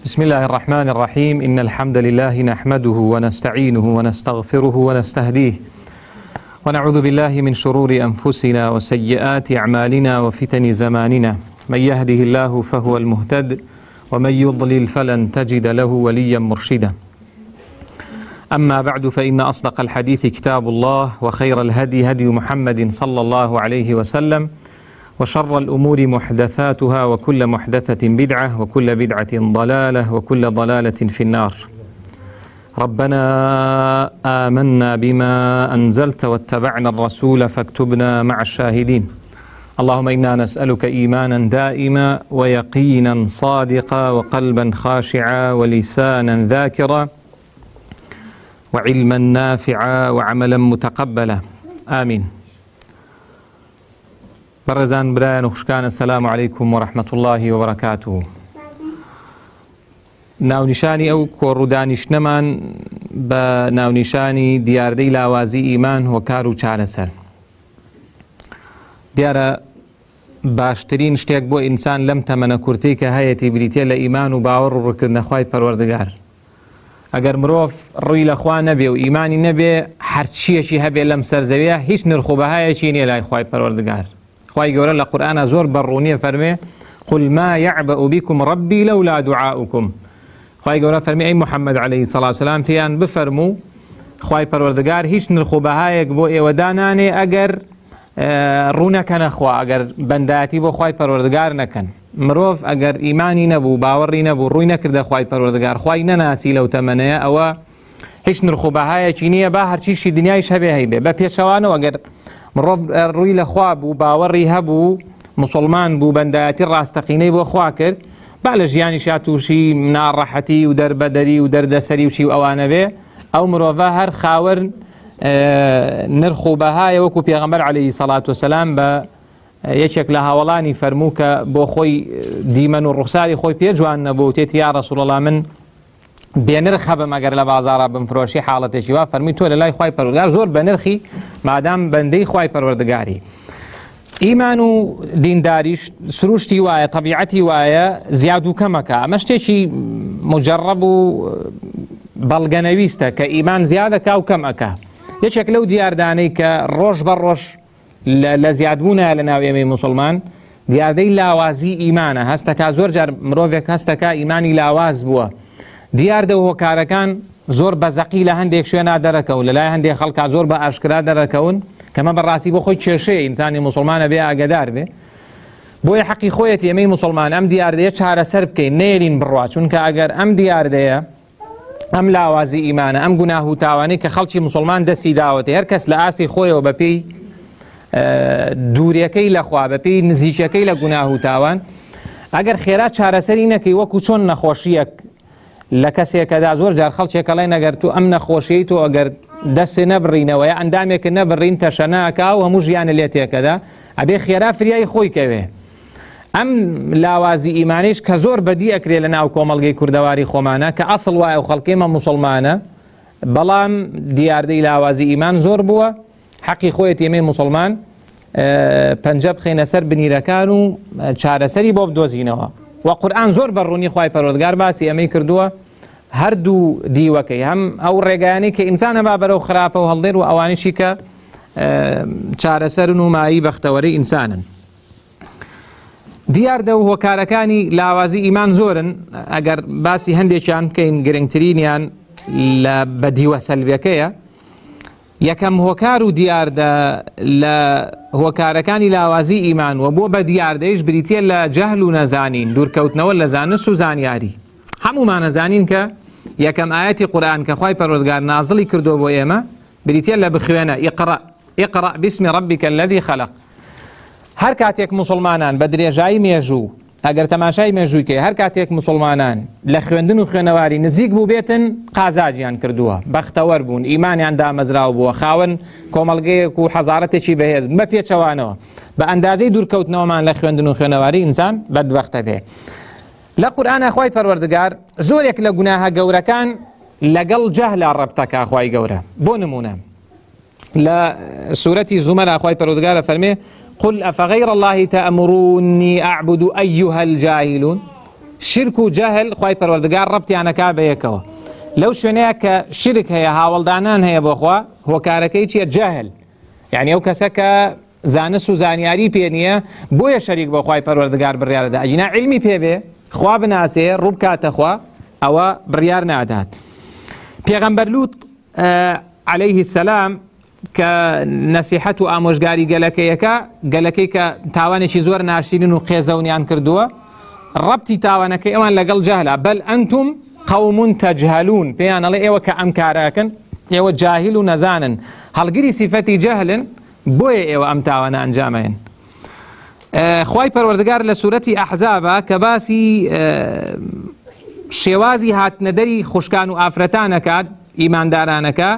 بسم الله الرحمن الرحيم إن الحمد لله نحمده ونستعينه ونستغفره ونستهديه ونعوذ بالله من شرور أنفسنا وسيئات أعمالنا وفتن زماننا من يهده الله فهو المهتد ومن يضلل فلن تجد له وليا مرشدا أما بعد فإن أصدق الحديث كتاب الله وخير الهدي هدي محمد صلى الله عليه وسلم وشر الأمور محدثاتها وكل محدثة بدعة وكل بدعة ضلالة وكل ضلالة في النار ربنا آمنا بما أنزلت واتبعنا الرسول فاكتبنا مع الشاهدين اللهم إنا نسألك إيمانا دائما ويقينا صادقا وقلبا خاشعا ولسانا ذاكرا وعلما نافعا وعملا متقبلا آمين بەڕێزان برایان و خوشکان السلام علیکم و رحمة اللە و بەرەکاته. ناونیشانی ئەو کۆڕ و دانیشتنەمان بە ناونیشانی دیاردەی لاوازی ئیمان هۆکار و چارەسەر. دیارە باشترین شتێک بۆ ئینسان لەم تەمەنە کورتەی کە هەیەتی بریتە لە ئیمان و باوەڕ و ڕووکردنە خوای پەروەردگار. ئەگەر مرۆڤ ڕووی لە خوا نەبێ و ئیمانی نەبێ هەرچیەکی هەبێ لەم سەر زەویە هیچ نرخ و بەهایەکی نییە لای خوای پەروەردگار. خوای گەورە لە قورئانا زۆر بە ڕوونیە فەرمێ قل ما یعبأ بكم ربی لولا دعاؤکم. خوای گەورە فەرمی ئەی محمد علیه الصلاة والسلام پێیان بفەرموو خوای پەروەردگار هیچ نرخ و بەهایەک بۆ ئێوە دانانێ ئەگەر ڕوو نەکەنە خوا، ئەگەر بەندایەتی بۆ خوای پەروەردگار نەکەن. مرۆڤ ئەگەر ئیمانی نەبوو، باوەڕی نەبوو، ڕووی نەکردە خوای پەروەردگار، خوای نەناسی لەو تەمەنەیە، ئەوە هیچ نرخ و بەهایەکی نییە، با هەرچیشی دنیایش هەبێ هەیبێ. بە پێچەوانەوە ئەگەر مرۆڤ ڕووی لە خوا بوو، باوەڕی هەبوو، موسڵمان بوو، بەندایەتی ڕاستەقینەی بۆ خوا کرد، با لە ژیانیشا تووشی ناڕەحەتی و دەربەدەری و دەردەسەری و چی و ئەوانە بێ، ئەو مرۆڤە هەر خاوەن نرخ و بەهایە. وەکو پێغەمبەر عەلەیهی سەڵات وسەلام بە یەکێک لە هاوەڵانی فەرموو کە بۆ خۆی دیمەن و ڕوخساری خۆی پێ جوان نەبوو، تێتی یا ڕەسوڵ الله من بێنرخ هەبم ئەگەر لە بازاڕا بمفرۆشی، حاڵەتێکی وا فەرمووی تۆ لە لای خوای پەروەردگار زۆر بەنرخی مادام بەندەی خوای پەروەردگاری. ئیمان و دینداریش سروشتی وایە، تەبیعەتی وایە زیاد و کەمەکە. ئەمە شتێکی مجرب و بەڵگەنەویستە کە ئیمان زیادەکا و کەم ئەکا. یەکێک لەو دیاردانەی کە ڕۆژ بە ڕۆژ لە زیادبوونە لە ناو ئێمەی موسڵمان دیاردەی لاوازی ئیمانە. هەستەکا زۆر جار مرۆڤێک هەستەکا ئیمانی لاواز بووە. دیاردە و هۆکارەکان زۆر بە زەقی لە هەندێک شوێنا دەرەکەون، لە لای هەندێک خەڵکا زۆر بە ئاشکرا دەرەکەون، کەمە بەڕاستی بۆ خۆی کێشەیە، ئینسانی موسڵمانە بێ ئاگەدار بێ. بۆیە حەقی خۆیەتی ئێمەی موسڵمان ئەم دیاردەیە چارەسەر بکەین، نەیەلین بڕوا، چونکە ئەگەر ئەم دیاردەیە، ئەم لاوازی ئیمانە، ئەم گوناه و تاوانەی کە خەڵکی موسڵمان دەستی داوەتێ، هەر کەس لە ئاستی خۆیەوە بەپێی دوورەکەی لە خوا، بەپێی نزیکەکەی لە گوناه و تاوان، ئەگەر خێرا چارەسەری نەکەی، وەکو چۆن نەخۆشیەک لە کەسێکەدا زۆر جار خەڵکێک ئەڵێن ئەگەر تو ئەم نەخۆشیەی تۆ ئەگەر دەستێ نەبڕینەوە یا ئەندامێکە نەبڕین تەشەناکا و هەموو ژیانە لێ تێکەدا، ئەبێ خێرا فریای خۆی کەوێ. ئەم لاوازی ئیمانیش کە زۆر بەدی ئەکرێ لە ناو کۆمەڵگەی کوردەواری خۆمانە کە ئەسڵ وایە و خەڵکێمە موسڵمانە، بەڵام دیاردەی لاوازی ئیمان زۆر بووە. حەقی خۆیەتی ئێمەی موسڵمان پەنجە بخەینە سەر بنیرەکان و چارەسەری بۆ بدۆزینەوە. و قورئان زۆر بە ڕوونی خوای پەروەردگار باسی ئەمەی کردووە، هەردوو دیوەکەی، هەم ئەو ڕێگایانەی کە ئینسان هەبا بەرەو خراپە و هەڵدێر و ئەوانیشی کە چارەسەرن و مایی بەختەوەری ئینسانن. دیاردە و هۆکارەکانی لاوازی ئیمان زۆرن، ئەگەر باسی هەندێکیان بکەین گرنگترینیان لە بەدیوە سەلبیەکەیە. یەکەم هۆکار و دیاردە لە هۆکارەکانی لاوازی ئیمان و بۆ بە دیاردەیش بریتیە لە جەهل و نەزانین، دوورکەوتنەوە لە زانست و زانیاری. هەموومان ئەزانین کە یەکەم ئایەتی قورئان کە خوای پەروەردگار نازڵی کردووە بۆ ئێمە بریتیە لە بخوێنە، اقرأ، اقرأ باسم ربک الذی خلق. هەر کاتێک موسڵمانان بە درێژایی مێژوو، ئەگەر تەماشای مێژووی کەی، هەر کاتێک موسڵمانان لە خوێندن و خوێنەواری نزیک بووبێتن قازاجیان کردووە، بەختەوەر بوون، ئیمانیان دامەزراو بووە، خاوەن کۆمەڵگەیەک و حەزارەتێکی بەهێز بوون. بە پێچەوانەوە بە ئەندازەی دوورکەوتنەوەمان لە خوێندن و خوێنەواری ئینسان بەدبەختە بێ. لە قورئانا خوای پەروەردگار زۆرێک لە گوناهە گەورەکان لەگەڵ جەهلا ڕەبتەکا خوای گەورە. بۆ نمونە لە سورەتی زومەرا خوای پەروەردگار فەرمێ قل افغیر الله تأمروني اعبد ايها الجاهلون. شرک و جەهل خوای پەروەردگار ڕەبتیانەکا بە یەکەوە. لەو شوێنەیە کە شرک هەیە هاوەڵدانان هەیە بۆ خوا، هۆکارەکەی چییە؟ جەهل. یعنی ئەو کەسە کە زانست و زانیاری پێ نییە بۆیە شەریک بۆ خوای پەروەردگار بڕیارەدا، ئەگینا عیلمی پێ بێ خوا بناسێ ڕوو بکاتە خوا ئەوە بڕیار نادات. پێغەمبەر لوط عەلەیه السلام کە نەسیحەت و ئامۆژگاری گەلەکەیەکە، گەلەکەی کە تاوانێکی زۆر ناشرین و قێزەونیان کردووە، ڕەبتی تاوانەکەی ئەوان لەگەڵ جەهلا، بەل ئەنتم قوم تجهلون، پێیان ئەڵێ ئێوە کە ئەم کارەکەن ئێوە جاهیل و نەزانن، هەڵگری سیفەتی جەهلن، بۆیە ئێوە ئەم تاوانە ئەنجامەیەن. خوای پەروەردگار لە سورەتی ئەحزابە کە باسی شێوازی هاتنەدەری خوشکان و ئافرەتانەکات ئیماندارانەکە،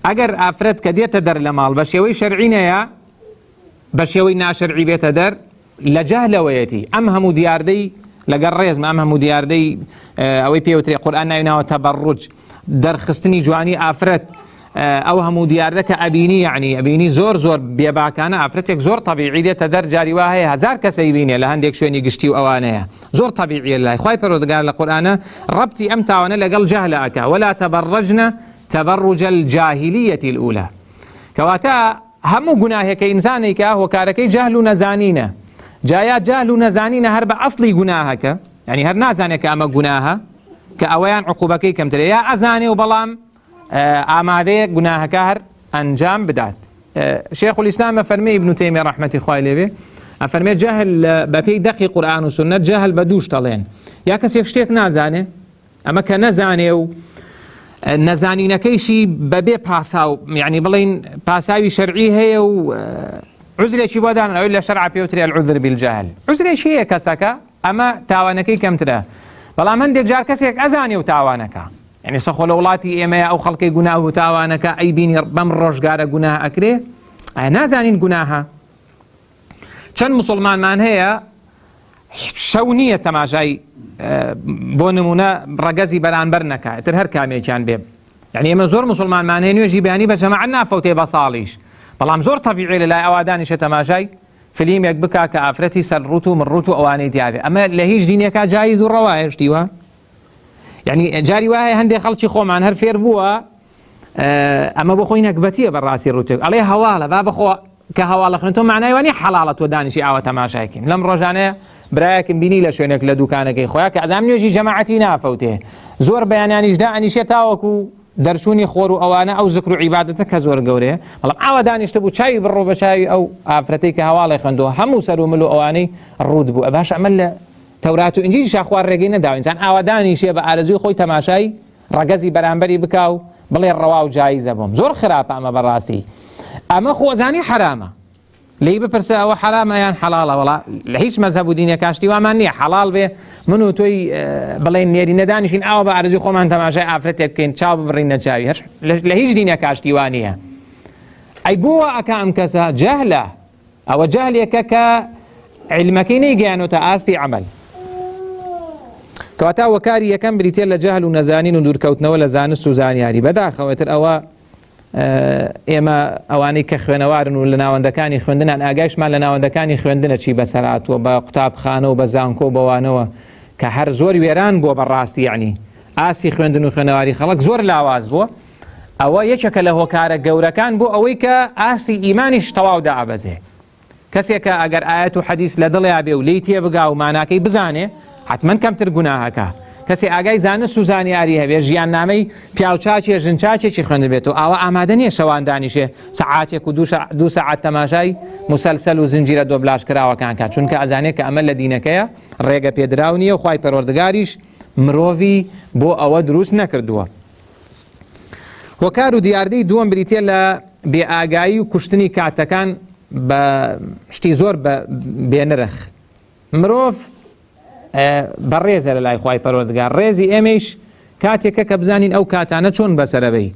ئەگەر ئافرەت کە دێتە دەر لە ماڵ بە شێوەی شەرعی نەیە بە شێوەی ناشەرعی بێتە دەر لە جەهلەوەیەتی. ئەم هەموو دیاردەی لەگەڵ ڕێزم، ئەم هەموو دیاردەی ئەوەی پێوترێ قورئان ناوی ناوە تەبەڕوج، دەرخستنی جوانی ئافرەت، ئەو هەموو دیاردە کە ئەبینی، یعنی ئەبینی زۆر زۆر بێباکانە ئافرەتێک زۆر طبیعی دێتە دەر، جاری وا هەیە هەزار کەسەی بینێ لە هەندێک شوێنی گشتی و ئەوانەیە زۆر طبیعیە لای خوای پەروەردگار لە قورئانە ڕەبتی ئەم تاوانە لەگەڵ جەهلە ئەکا، ولا تبرجن تبرج الجاهلیة الأولى. کەواتە هەموو گوناهێکە ئینسانێکە هۆکارەکەی جەهل و نەزانینە. جایا جەهل و نەزانینە هەر بە ئەسڵی گوناهەکە، یعنی هەر نازانێت کە ئەمە گوناهە کە ئەوەیان عقوبەکەی کەمترە، یا ئەزانێ و بەڵام ئامادەیە گوناهەکە هەر ئەنجام بدات. شێخ الئیسلام ئەفەرمێ ئیبن تەیمیە ڕەحمەتی خوای لێبێ ئەفەرمێ جەهل بەپێی دەقی قورئان و سوننەت جەهل بە دوو شتەڵێن، یا کەسێک شتێک نازانێ، ئەمە کە نەزانێ و نەزانینەکەیشی بەبێ پاساو، یعنی بڵین پاساوی شەرعی هەیە و عوزرێکی بۆ دانن، ئەوەی لە شەرع پێوترێ العذر بالجهل، عوزرێکی هەیە کەسەکە، ئەمە تاوانەکەی کەمترە. بەڵام هەندێک جار کەسێک ئەزانێ و تاوانەکە، یعنی سەخۆ لە وڵاتی ئێمەیە ئەو خەڵکەی گوناه و تاوانەکە ئەی بینی بەم ڕۆژگارە گوناه ئەکرێ، ئایا نازانین گوناهە؟ چەند مسلمانمان هەیە شەو نییە تەماشای بۆ نمونە ڕەگەزی بەرانبەر نەکات، تر هەر کامێکیان بێ. یعنی ئێمە زۆر مسلمانمان هەیە نوێژی بەیانی بە جەماعەت نافەوتێ بە ساڵیش، بەڵام زۆر تەبیعی لە لای ئەوا دانیشە تەماشای فلیمێک بکا کە ئافرەتی سەر ڕوت و مڕوت و ئەوانەی دیابێ. ئەمە لە هیچ دینێکا جایز و ڕەوایە شتی وا؟ یعنی جاری وایە هەندێک خەڵکی خۆمان هەر فێر بووە ئەمە بۆ خۆی نەکبەتیە بەڕاستی ڕوتێک ئەڵێ هەواڵە، با بەخۆ کە هەواڵە خوێن تۆ معنای وانی حەڵاڵە تۆ دانیشی ئاوە تەماشایکەین. لەم ڕۆژانەیە برایەکم بینی لە شوێنێک لە دوکانەکەی خۆیان کە ئەزام نوێژی جەماعەتی نافەوتێ، زۆر بەیانیانیش دائەنیشێ تاوەکو دەرچوونی خۆر و ئەوانە، ئەو زکر و عیبادەتە کە زۆر گەورەیە، بەڵام ئاوا دانیشتە بوو چاوی بڕۆ بە چاوی ئەو ئافرەتەی کە هەواڵێ خوێندەوە هەموو سەر و مل و ئەوانەی ڕووت بوو. باش ئەمە لە تەورات و ئینجیل شاخوار ڕێگەی نەداوە ئینسان ئاوا دانیشێ بە ئارەزووی خۆی تەماشای ڕەگەزی بەرامبەری بکا و بڵێ ڕەوا و جایزە بۆم. زۆر خراپە ئەمە بەڕاستی، ئەمە خۆزانی حرامە. لێی بپرسە ئەوە حرامە یان حەڵاڵە؟ وەڵا لە هیچ مەزهەب و دینێکا شتی وامان نییە حەڵاڵ بێ من و تۆی بڵێن نێری نەدانیشین ئاوا بە ئارەزووی خۆمان تەماشای ئافرەتێک بکەین چاو ببڕین نە چاوی، هەر لە هیچ دینێکا شتی وا نییە. ئەی بۆ وا ئەکا ئەم کەسە؟ جەهلە. ئەوە جەهلێکە کە علمەکەی نەیگەیانۆتە ئاستی عەمەل. کەواتە وەکاری یەکەم بریتیە لە جەهل و نەزانین و دوورکەوتنەوە لە زانست و زانیاری. بەداخەوە تر ئەوە ئێمە ئەوانەی کە خوێنەوارن و لە ناوەندەکانی خوێندنان ئاگایشمان لە ناوەندەکانی خوێندنە چی بەسەراتوە بە قوتابخانە و بە زانکۆ و بەوانەوە کە هەر زۆر وێران بووە بەڕاستی، یعنی ئاستی خوێندن و خوێنەواری خەڵک زۆر لاواز بووە. ئەوە یەکێکە لە هۆکارە گەورەکان بۆ ئەوەی کە ئاستی ئیمانیش تەواو دائەبەزێ. کەسێکە ئەگەر ئاەت و حەدیث لە دڵیا بێ و لێی تێبگا و ماناکەی بزانێ حتمما کەمتر گوناهەکە. کەسی ئاگای زانست و زانیاری هەبێ، ژیاننامەی پیاوچاچێ ژنچاچێکی خوێندبێت و ئاوا ئامادە نییە شەوان دانیشێ سەعاتێک و دوو سەعات تەماشای مسەلسەل و زنجیرە دۆبلاژ کراوەکان کات، چونکە ئەزانێت کە ئەمە لە دینەکەیە ڕێگە پێدراو نییە و خوای پەروەردگاریش مرۆڤی بۆ ئەوە دروست نەکردووە. هۆکار و دیاردەی دووەم بریتیە لە بێئاگایی و کوشتنی کاتەکان بە شتی زۆر بە بێنرخ. مرۆڤ بەڕێزە لە لای خوای پەروەردگار، ڕێزی ئێمەیش کاتێکە کە بزانین ئەو کاتانە چۆن بەسەرەبەی.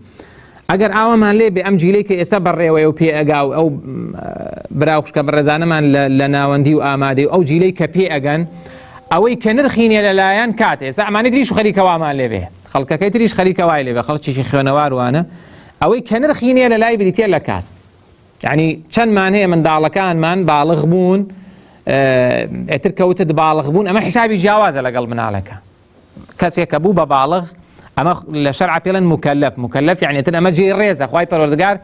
ئەگەر ئاوامان لێ بێ ئەم جیلەی کە ئێستا بەڕێوەیە و پێئەگا و ئەو برا و خوشکە بەڕێزانەمان لە ناوەندی و ئامادەی و ئەو جیلەی کە پێئەگەن، ئەوەی کە نرخی نییە لەلایەن کات ئێستا ئەمانەی تریش خەریکە وامان لێ بێ، خەڵکەکەی تریش خەریکە وای لێ بێ، خەڵکێکی خوێنەوار وانە، ئەوەی کە نرخی نییە لە لای بریتیە لە کات. یعنی چەندمان هەیە منداڵەکانمان باڵغ بوون، ئێتر کەوتت باڵغ بوون ئەمە حیسابی جیاوازە لەگەڵ مناڵەکە کەسێک کە بوو بە باڵغ ئەمە لە شەرع پێڵێن مکەلەف مکەلەف یعنی تر ئەمە جێی ڕێزە خوای پەروەردگار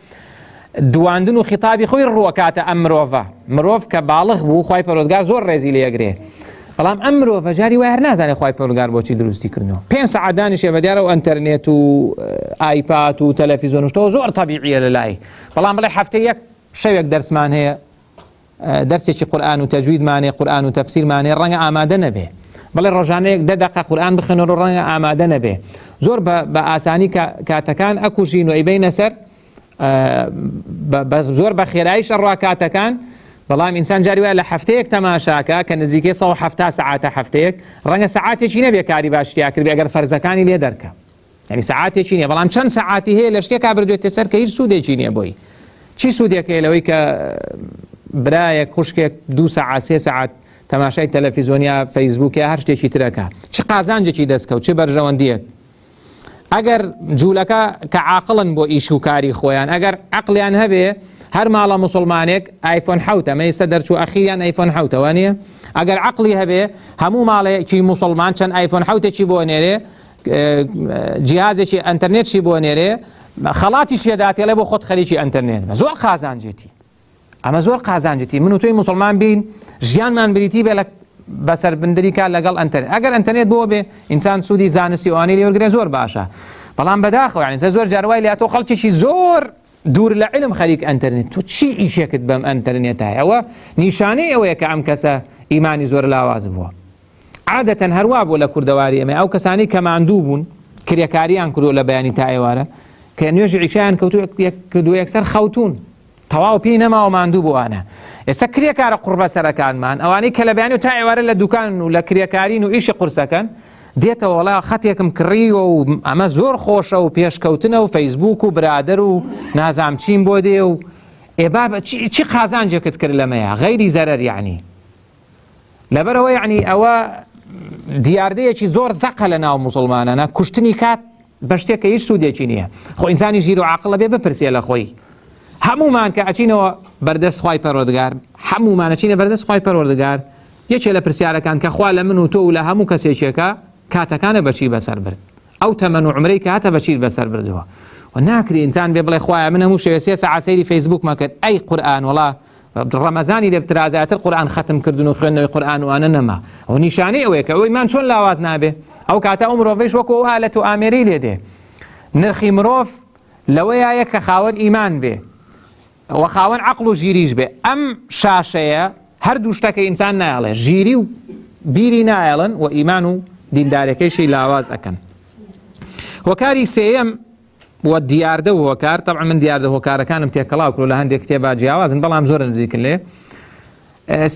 دواندن و خیتابی خۆی ڕووەکاتە ئەم مرۆڤە مرۆڤ کە باڵغ بوو خوای پەروەردگار زۆر ڕێزی لێگرێ بەڵام ئەم مرۆڤە جاری وای هەر نازانێ خوای پەروەردگار بۆچی دروستی کردنەوە پێ سەعات دانیشێ بە دیارە و ئەنتەرنێت و ئایپاد و تەلەفیزیۆن و شتەوە زۆر تەبیعیە لە لای بەڵام بڵێ هەفتە یەک شەوێک دەرسمان هەیە دەرسێکی قورئان و تەجویدمان هەیە قورئان و تەفسیرمان هەیە ڕەنگە ئامادە نەبێ بڵێ ڕۆژانەیەک دە دەقە قورئان بخوێنەوە ڕەنگە ئامادە نەبێ زۆر بە ئاسانی کاتەکان ئەکوژین و ئەیبەینە سەر زۆر بە خێراییش ئەڕوا کاتەکان بەڵام ئینسان جاری وایە لە هەفتەیەک تەماشاکە کە نزیکەی 170 سەعاتە هەفتەیەک ڕەنگە سەعاتێکی نەبێ کاری باشتیا کردبێ ئەگەر فەرزەکانی لێ دەرکە یعنی سەعاتێکی نییە بەڵام چەند سەعاتی هەیە لە شتێکا بردوێتە سەر کە هیچ سوودێکی نییە بۆی چی سوودێک هەیە لەوەی کە برایەک خوشکێک دو سەعات سێ سەعات تەماشای تەلەفیزۆنیا فەیسبوک یا هەر شتێکی ترەکە چ قازانجێکی دەستکەوت چ بەرژەوەندیەک ئەگەر جوولەکە کە عاقڵن بۆ ئیش و کاری خۆیان ئەگەر عەقڵیان هەبێ هەر ماڵە موسڵمانێک ئایفۆن حەوتە مە ئێستا دەرچوو ئەخیریان ئایفۆن حەوتە وانیە ئەگەر عەقڵی هەبێ هەموو ماڵێکی موسڵمان چەند ئایفۆن حەوتێکی بۆ نێرێ جیهازێکی ئەتەرنێتشی بۆ نێرێ خەڵاتی شێداتێڵێ بۆ خۆت خەریکی ئەتەرنێت بە زۆر قازانجێتی ئەمە زۆر قازانجێتی من و تۆی موسڵمان بین ژیانمان بریتی بێ لە بەسەر بندری کار لەگەڵ ئەنتەرنێت ئەگەر ئەنتەرنێت بۆ بێ ئینسان سوودی زانستی ئەوانەی لێ وەرگرێ زۆر باشە بەڵام بەداخەوە یعنی زۆر جار وای لێ تۆ خەڵکێکی زۆر دوور لە علم خەریک ئەنتەرنێت تۆ چی ئیشێکت بەم ئەنتەرنێتە ئەوە نیشانەی ئەوەیە کە ئەم کەسە ئیمانی زۆر لاواز بووە عادەتەن هەروا بووە لە کوردەواری ئێمە ئەو کەسانەی کە ماندوو بوون کرێکاریان کردووە لە بەیانی تا ئێوارە کە نوێژی عیشایان کەوتو کردووە یەکسەر خەوتون تەواو پێی نەماوە ماندوو بووانە ئێستا کرێکارە قوڕبەسەرەکانمان ئەوانەی کە لە بەیانی و تا ئێوارە لە دوکان و لە کرێکارین و ئیشی قورسەکەن دێتەوە وڵا خەتێکم کڕیوە و ئەمە زۆر خۆشە و پێشکەوتنە و فەیسبوک و برادەر و نازام چیم بۆ دێ و ئێ بابە چی قازانجێکت کرد لەمەیە غەیری زەرەر یعنی لەبەرئەوە یەعنی ئەوە دیاردەیەکی زۆر زەقە لە ناو موسڵمانانە کوشتنی کات بە شتێک کە هیچ سوودێکی نییە خۆ ئینسانی ژیر و عاقڵە بێ بپرسێ لە خۆی هەمومان کە ئەچینەوە بەردەست خوای پەروەردگار هەمومان ئەچینە بەردەست خوای پەروەردگار یەکێ لە پرسیارەکان کە خوا لە من و تۆ و لە هەموو کەسێکێکە کاتەکانە بەچی بەسەر برد ئەو تەمەن و عمرەی کە هاتە بەچیت بەسەر بردووە و ناکرێ ئینسان بێ بڵێ خوایە من هەموو شەوێ سێ سەعات سەیری فەیسبووکمە کرد ئەی قورئان وەڵا ڕەمەزانی لێ بترازاتر قورئان خەتم کردن و خوێندنەوەی قورئان و ئەوانە نەما ئەو نیشانەی ئەوەیە کە ئەوەی مان چۆن لاواز نابێ ئەو کاتە ئەو مرۆڤیش وەکو ئەو ئالەت و ئامێرەی لێ دێ نرخی مرۆڤ لەوەیە کە خاوەن ئیمان بێ و خاوەن عەقڵ و ژیریش بێ ئەم شاشەیە هەردوو شتەکە ئینسان نایەڵێ ژیری و بیری نایەڵن و ئیمان و دیندارەکەیشی لاواز ئەکەن هۆکاری سێیەم و دیاردە و هۆکار طبعا من دیاردە هۆکارەکانم تێکەڵاو کرد لە هەندێک کتێبا جیاوازن بەڵام زۆر نزیکن لێ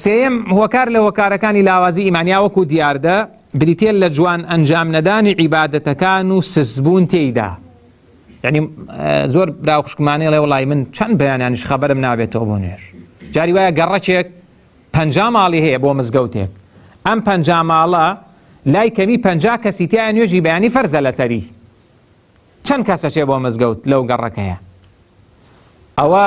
سێیەم هۆکار لە هۆکارەکانی لاوازی ئیمان یا وەکو دیاردە بریتە لە جوان ئەنجام نەدانی عیبادەتەکان و سزبوون تێیدا یعنی زۆر برا خوشکمانەی ڵێ وڵی من چەند بەیانیانیش خەبەرم نابێتەوە بۆ نوێژ جاری وایە گەڕەکێک پ ماڵی هەیە بۆ مزگەوتێک ئەم پ ماڵە لای کەمی پ کەسی تیا نوێژی بەیانی فەرزە لەسەری چەند کەسەچێ بۆ مزگەوت لەو گەڕەکەیە ئەوە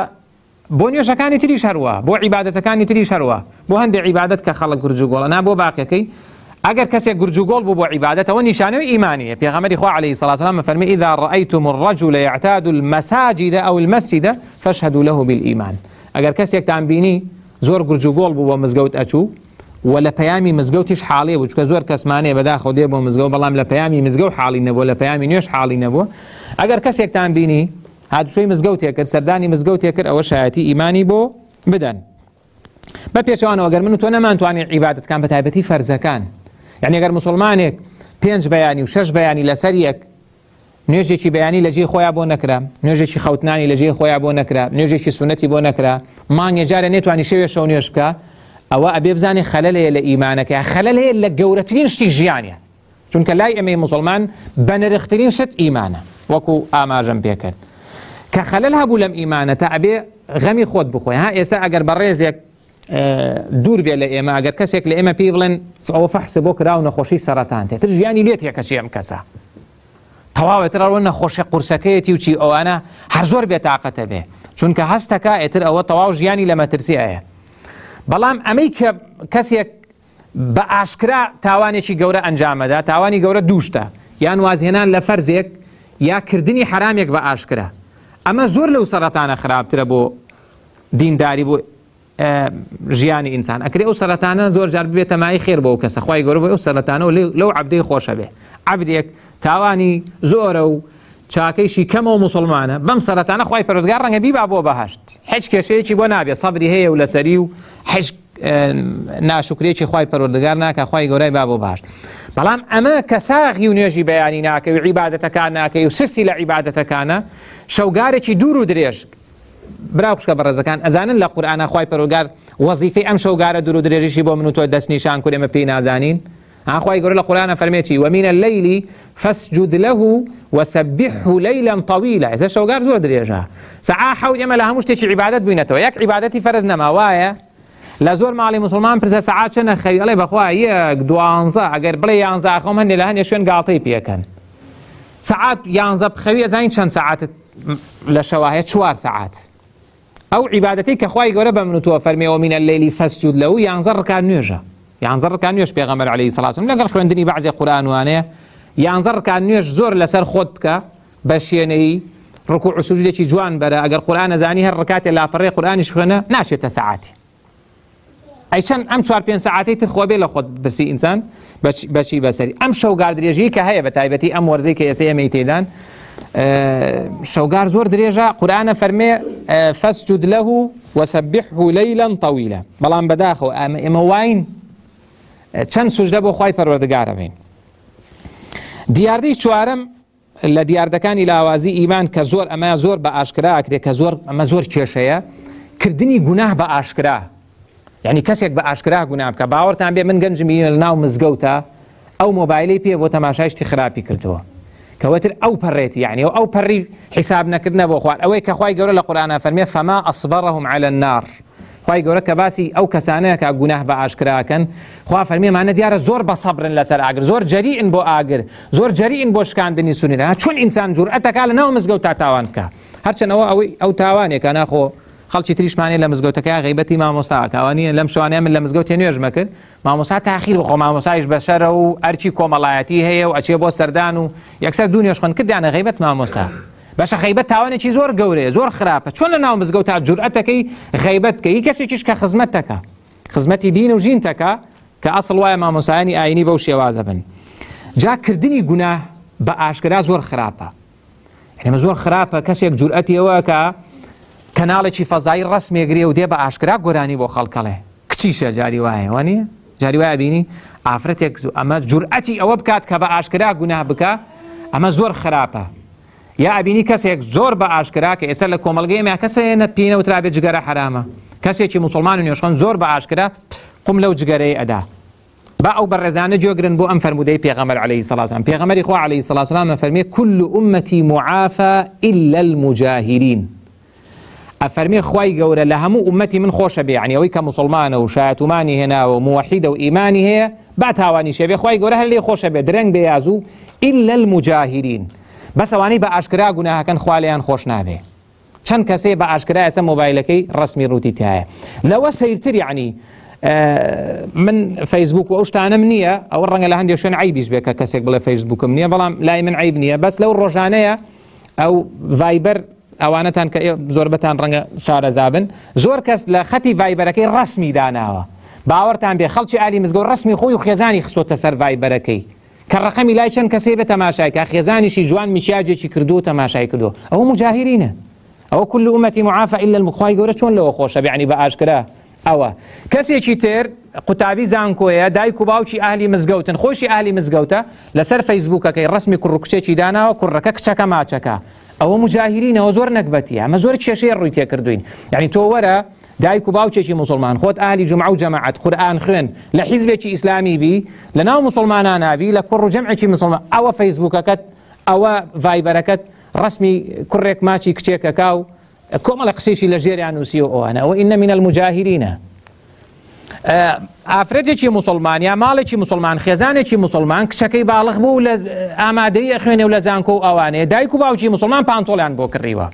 بۆ نوێژەکانی تریش هەروا بۆ عیبادەتەکانی تریش هەروا بۆ هەندێک عیبادەت کە خەڵک گورج و گۆڵە نا بۆ باقیەکەی ئەگەر کەسێک گورج و گۆڵ بوو بۆ عیبادەتەوە نیشانەوەی ئیمانیە پێغەمبەری خوا عەلەیهی سڵات وسلام فەرمی اذا رأيتم الرجل يعتاد المساجد او المسجد فاشهدوا له بالایمان ئەگەر کەسێکتان بینی زۆر گورج و گۆڵ بوو بۆ مزگەوت ئەچوو و لە پەیامی مزگەوتیش حاڵی بوو چونکە زۆر کەسمانەیە بەداخەوە دێ بۆ مزگەوت بەڵام لە پەیامی مزگەوت حاڵی نەبووە لە پەیامی نوێژ حاڵی نەبووە ئەگەر کەسێکتان بینی هاتوچۆی مزگەوتێ کرد سەردانی مزگەوتێ کرد ئەوە شایەتی ئیمانی بۆ بدەن بە پێچەوانەوە گەر من و تۆ نەمانتوانی عیبادەتکان بە تایبەتی فەرزەکان یعنی گەر مسلمانێک پێنج بەیانی و شەش بەیانی لەسەر یەک نوێژێکی بەیانی لە جێی خۆیان بۆ نەکرا نوێژێکی خەوتنانی لە جێی خۆیان بۆ نەکرا نوێژێکی سونەتی بۆ نەکرا مانگێ جارێ نێتوانی شەوێ شەو نوێژ بکە ئەوە ئەبێ بزانێ خەلەل هەیە لە ئیمانەکە خەلەل هەیە لە گەورەترین شتی ژیانە چونکە لای ئێمەی موسڵمان بەنرخترین شت ئیمانە وەکو ئاماژەم پێکرد کە خەلەل هەبوو لەم ئیمانە تا ئەبێ غەمی خۆت بخۆی ها ئێستا ئەگەر بەڕێزێک دوور بێ لە ئێمە ئەگەر کەسێک لە ئێمە پێی بڵێن ئەوە فەحس بۆ کرا و نەخۆشی سەرەتان تێ تر ژیانی لێ تێکەچی ئەم کەسە تەواوێتر ئەوە نەخۆشە قورسەکەیەتی و چی ئەوانە هەر زۆر بێتاقەتە بێ چونکە هەستەکە ئێتر ئەوە تەواو ژیانی لە مەترسی ئەیە. بەڵام ئەمەی کە کەسێک بە ئاشکرا تاوانێکی گەورە ئەنجامەدا، تاوانی گەورە دووشتە، یان وازهێنان لە فەرزێک یا کردنی حەرامێک بە ئاشکرا، ئەمە زۆر لەو سەرەتانە خراپترە بۆ دینداری بۆ ژیانی ئینسان. ئەکرێ ئەو سەرەتانە زۆر جار ببێتە مایەی خێر بۆ ئەو کەسە، خوای گەورە بۆ ئەو سەرەتانە و لەو عەبدەی خۆشە بێ. عەبدێک تاوانی زۆرە و چاکەیشی کەمە و موسڵمانە، بەم سەرەتانە خوای پەروەردگار ڕەنگە بیبا بۆ بەهەشت، هیچ کێشەیەکی بۆ نابێ، سەبری هەیە و لەسەری و هیچ ناشکرێکی خوای پەروەردگار ناکا، خوای گەورای با بۆ بەهەشت. بەڵام ئەمە کە ساغی و نوێژی بەیانی ناکەی و عیبادەتەکان ناکەی و سستی لە عیبادەتەکانە، شەوگارێکی دوور و درێژ، برا خوشکە بەڕێزەکان ئەزانن لە قورئانا خوای پەروەردگار وەزیفەی ئەم شەوگارە دوور و درێژیشی بۆ من و تۆ دەستنیشان کرد، ئێمە پێی نازانین. ها خوای گەورە لە قورئانا فەرمێ چی؟ ومن الليل فاسجد له وسبحه ليلا طويلا. ئێستا شەوگار زۆر درێژە، سەعا حەوت ئێمە لە هەموو شتێکی عیبادەت بووینەتەوە، یەک عیبادەتی فەرز نەما. وایە لە زۆر ماڵی موسڵمان پرسە سەعا چەنە خەوی، ئەڵێ بەخوا یەک دوانزە، ئەگەر بڵێ یانزە ئاخۆم هەندێ لە هەندێ شوێن گاڵتەی پێکەن. سەعات یانزە بخەوی ئەزانی چەند سەعاتت لە شەوا هەیە؟ چوار سەعات. ئەو عیبادەتەی کە خوای گەورە بە من و تۆ فەرمێ ومن الليل فاسجد له یانزە ڕکات نوێژە، یانزە ڕکات نوێژ پێغەمبەر عەلەیهی سڵات وسلام لەگەڵ خوێندنی بەعزێ قورئان وانەیە یانزە ڕکات نوێژ زۆر لەسەر خۆت بکە بە شێنەیی ڕکوع و سجودێکی جوان بەرە، ئەگەر قورئان ئەزانی هەر ڕکاتێ لاپەڕەی قورئانیش بخوێنە ناچێتە سەعاتی. ئەی چەند ئەم چوار پێنج سەعاتەی تر خۆ بێ لە خۆت بپرسی ئینسان بەچی بەسەری ئەم شەوگار درێژی کە هەیە بە تایبەتی ئەم وەرزەی کە ئێستا ئێمەی تێدان شەوگار زۆر درێژە. قورئانە فەرمێ فەسجد له وسبحه ليلا طويلا. بەڵام بەداخەوە ئەمە ئێمە واین چەند سوجدە بۆ خوای پەروەردگارە بین. دیاردەی چوارەم لە دیاردەکانی لاوازی ئیمان کە زۆر ئەمە زۆر بە ئاشکرا ئەکرێ کە زۆر ئەمە زۆر کێشەیە، کردنی گوناه بە ئاشکرا. یعنی کەسێک بە ئاشکرا گوناه بکە، باوەڕتان بێ من گەنجم بینی لە ناو مزگەوتە ئەو مۆبایلەی پێ بۆ تەماشای شتی خراپی کردووە کەوەتر ئەو پەڕێتی، یعنی ئەو پەڕی حیساب نەکردنە بۆ خوار. ئەوەی کە خوای گەورە لە قورئانا فەرمێ فەما ئەصبرهم علی النار، خوای گەورە کە باسی ئەو کەسانەیە کە گوناه بە ئاشکراکەن، خوا فەرمی ئەمانە دیارە زۆر بە سەبرن لەسەر ئاگر، زۆر جەریئن بۆ ئاگر، زۆر جەریئن بۆ شکاندنی سوننە. چۆن ئینسان جورئەتەکا لە ناو مزگەوت تا تاوان بکا؟ هەرچەند ئەوە ئەوەی ئەو تاوانێکە ناخۆ خەڵکی تریشمانەیە لە مزگەوتەکەیا غیبەتی مامۆستا ئەکا، ئەوە نییە لەم شەوانەیە من لە مزگەوتێ نوێژمە کرد مامۆستا تاخیر بخۆ، مامۆسایش بەشەرە و ئەرکی کۆمەڵایەتی هەیە و ئەچێ بۆ سەردان و یەکسەر دوو نوێژ خوێند کردیانە غیبەت مامۆستا. باشە غەیبەت تاوانێکی زۆر گەورەیە، زۆر خراپە. چۆن لە ناو مزگەوتا جورئەتەکەی غەیبەت بکەی؟ هی کەسێکیش کە خزمەتەکە، خزمەتی دین و ژینتەکە، کە ئەسڵ وایە مامۆستایانی ئاینی بەو شێوازە بن. جا کردنی گوناه بە ئاشکرا زۆر خراپە. یعنی زۆر خراپە کەسێک جورئەتی ئەوە کە کەناڵێکی فەزایی ڕەسمێگرێ و دێ بە ئاشکرا گۆرانی بۆ خەڵکەڵێ. کچیشە جاری وایە، وانییە؟ جاری وایە بینی ئافرەتێک ئەمە جورئەتی ئەوە بکات کە بە ئاشکرا گوناه بکە، ئەمە زۆر خراپە. یا ئەبینی کەسێک زۆر بە ئاشکرا کە ئێستا لە کۆمەڵگەی ئێمە کەسێ نە پێی نەوترابێ جگەرە حەرامە، کەسێکی موسڵمان و نوێژخوێن زۆر بە ئاشکرا قوم لەو جگەرەی ئەدا. با ئەو بەڕێزانە گوێگرن بۆ ئەم فەرموودەی پێغەمبەر عەلەیهی سڵات وسلام. پێغەمبەری خوا عەلەیهی سڵات وسلام ئەفەرمێ کل ئومەتی معافا ئیلا المجاهرین. ئەفەرمێ خوای گەورە لە هەموو ئومەتی من خۆشە بێ، یعنی ئەوەی کە موسڵمانە و شایەتومانی هێناوە و موەحیدە و ئیمانی هەیە با تاوانیش هەبێ خوای گەورە هەر لێی خۆشە بێ، درەنگ بێ یا زوو، ئیلا المجاهرین. بەس ئەوانەی بە ئاشکرا گوناهەکەن خوا لێیان خۆش نابێ. چەند کەسێ بە ئاشکرا ئێستا مۆبایلەکەی ڕەسمی ڕووتی تایە. لەوە سەیرتر یعنی من فەیسبوک و ئەو شتانەم نییە، ئەوە ڕەنگە لە هەندێک شوێن عەیبیش بێ کە کەسێک بڵێ فەیسبوکم نییە، بەڵام لای من عەیب نییە. بەس لەو ڕۆژانەیە ئەو ڤایبەر ئەوانەتان کە زۆربەتان ڕەنگە شارەزابن، زۆر کەس لە خەتی ڤایبەرەکەی ڕەسمی داناوە. باوەڕتان بێ خەڵکی ئالی مزگەوت ڕەسمی خۆی و خێزانی خستۆتە سەر ڤایبەرەکەی کە ڕەقەمی لای چەند کەسێ بێ تەماشای کا، خێزانیشی جوان میکیاجێکی کردووە و تەماشای کردووە. ئەوە موجاهیرینە. ئەوە کل ئومەتی معافا ئیلا الم-، خوای گەورە چۆن لەوە خۆشە بێ، یعنی بە ئاشکرا ئەوە. کەسێکی تر قوتابی زانکۆیە، دایک و باوکی ئەهلی مزگەوتن، خۆشی ئەهلی مزگەوتە، لەسەر فەیسبوکەکەی ڕەسمی کوڕ و کچێکی داناوە، کوڕەکە کچەکە ماچەکە. ئەوە موجاهیرینەوە زۆر نەگبەتیە، ئەمە زۆر کێشەیە ڕووی تێکردوین. یعنی تۆ وەرە دایک و باوکێکی موسڵمان، خۆت ئەهلی جومعە و جەماعەت، قورئان خوێن، لە حیزبێکی ئیسلامی بی، لە ناو موسڵمانانا بی، لە کوڕ و جەمعێکی موسڵمان، ئەوە فەیسبوکەکەت، ئەوە ڤایبەرەکەت ڕەسمی کوڕێک ماچی کچێکەکا و کۆمەڵە قسەیشی لە ژێریان نووسی و ئەوانە. ئەوە ئینە من المجاهرینە. ئافرەتێکی موسڵمان یا ماڵێکی موسڵمان، خێزانێکی موسڵمان، کچەکەی باڵغ بوو لە ئامادەیی ئەخوێنێ و لە زانکۆ و ئەوانەیە، دایک و باوکی موسڵمان پانتۆڵیان بۆ کڕیوە.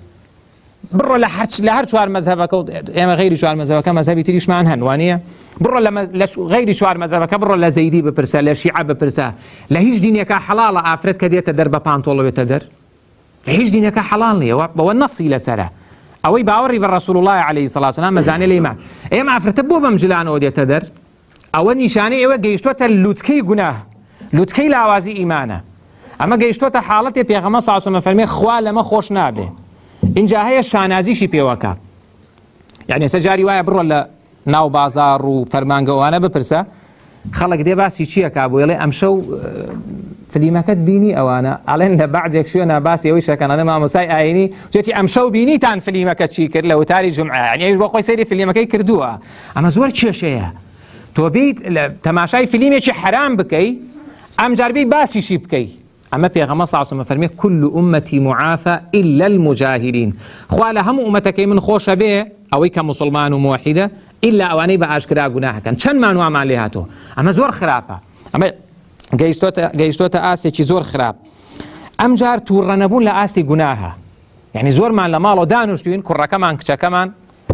بڕۆ لە هەر لە هەر چوار مەزهەبەکە و ئێمە غەیری چوار مەزهەبەکە مەزهەبی تریشمان هەن وانییە بڕۆ لە لە غەیری چوار مەزهەبەکە بڕۆ لە زەیدی بپرسە لە شیعە بپرسە لە هیچ دینێکا حەڵاڵە ئافرەت کە دێتە دەر بە پانتۆڵە بێتە دەر لە هیچ دینێکا حەڵاڵ نییە بەوە نەسی لەسەرە ئەوەی باوەڕی بە ڕسول الله عليه الصلاة والسلام مەزانێ لە ئیمان ئێمە ئافرەتە بۆ بەم جلانەوە دێتە دەر ئەوە نیشانەی ئەوە گەیشتۆتە لوتکەی گوناه لوتکەی لاوازی ئیمانە ئەمە گەیشتۆتە حاڵەتێ پێغەمبەر صلی الله علیه و فەرمێ خوا لەمە خۆش نابێ اینجا هەیە شانازیشی پێوەکە یعنی ئێستا جاری وایە بڕۆ لە ناو بازاڕ و فەرمانگەوانە بپرسە خەڵک دێ باسی چییە کا بۆ ئەڵێ ئەمشەو فلیمەکەت بینی ئەوانە ئەڵێن لە بەعزێک شوێنە باسی ئەوەی شەکەن ئەڵێ مامۆستای ئاینی وتێتی ئەمشەو بینیتان فلیمەکە چی کرد لە وتاری جومعە یعنی ئەویش بۆ خۆی سەیری فلیمەکەی کردووە ئەمە زۆر کێشەیە تۆ بیت تەماشای فلیمێکی حەرام بکەی ئەمجار بی باسیشی بکەی ئەمە پێغەمبەر صلی الله علیه و فەرمی كل امتی معافى الا المجاهرین خوا لە هەموو ئومەتەکەی من خۆشە بێ ئەوەی کە موسڵمان و موحیدە ئیلا ئەوانەی بە ئاشکرا گوناهەکەن چەندمان وامان لێ هاتووە ئەمە زۆر خراپە ئەمە گەیشتۆتە ئاستێکی زۆر خراپ ئەمجار تووڕە نەبوون لە ئاستی گوناهە یعنی زۆرمان لە ماڵەوە دانوشتوین کوڕەکەمان کچەکەمان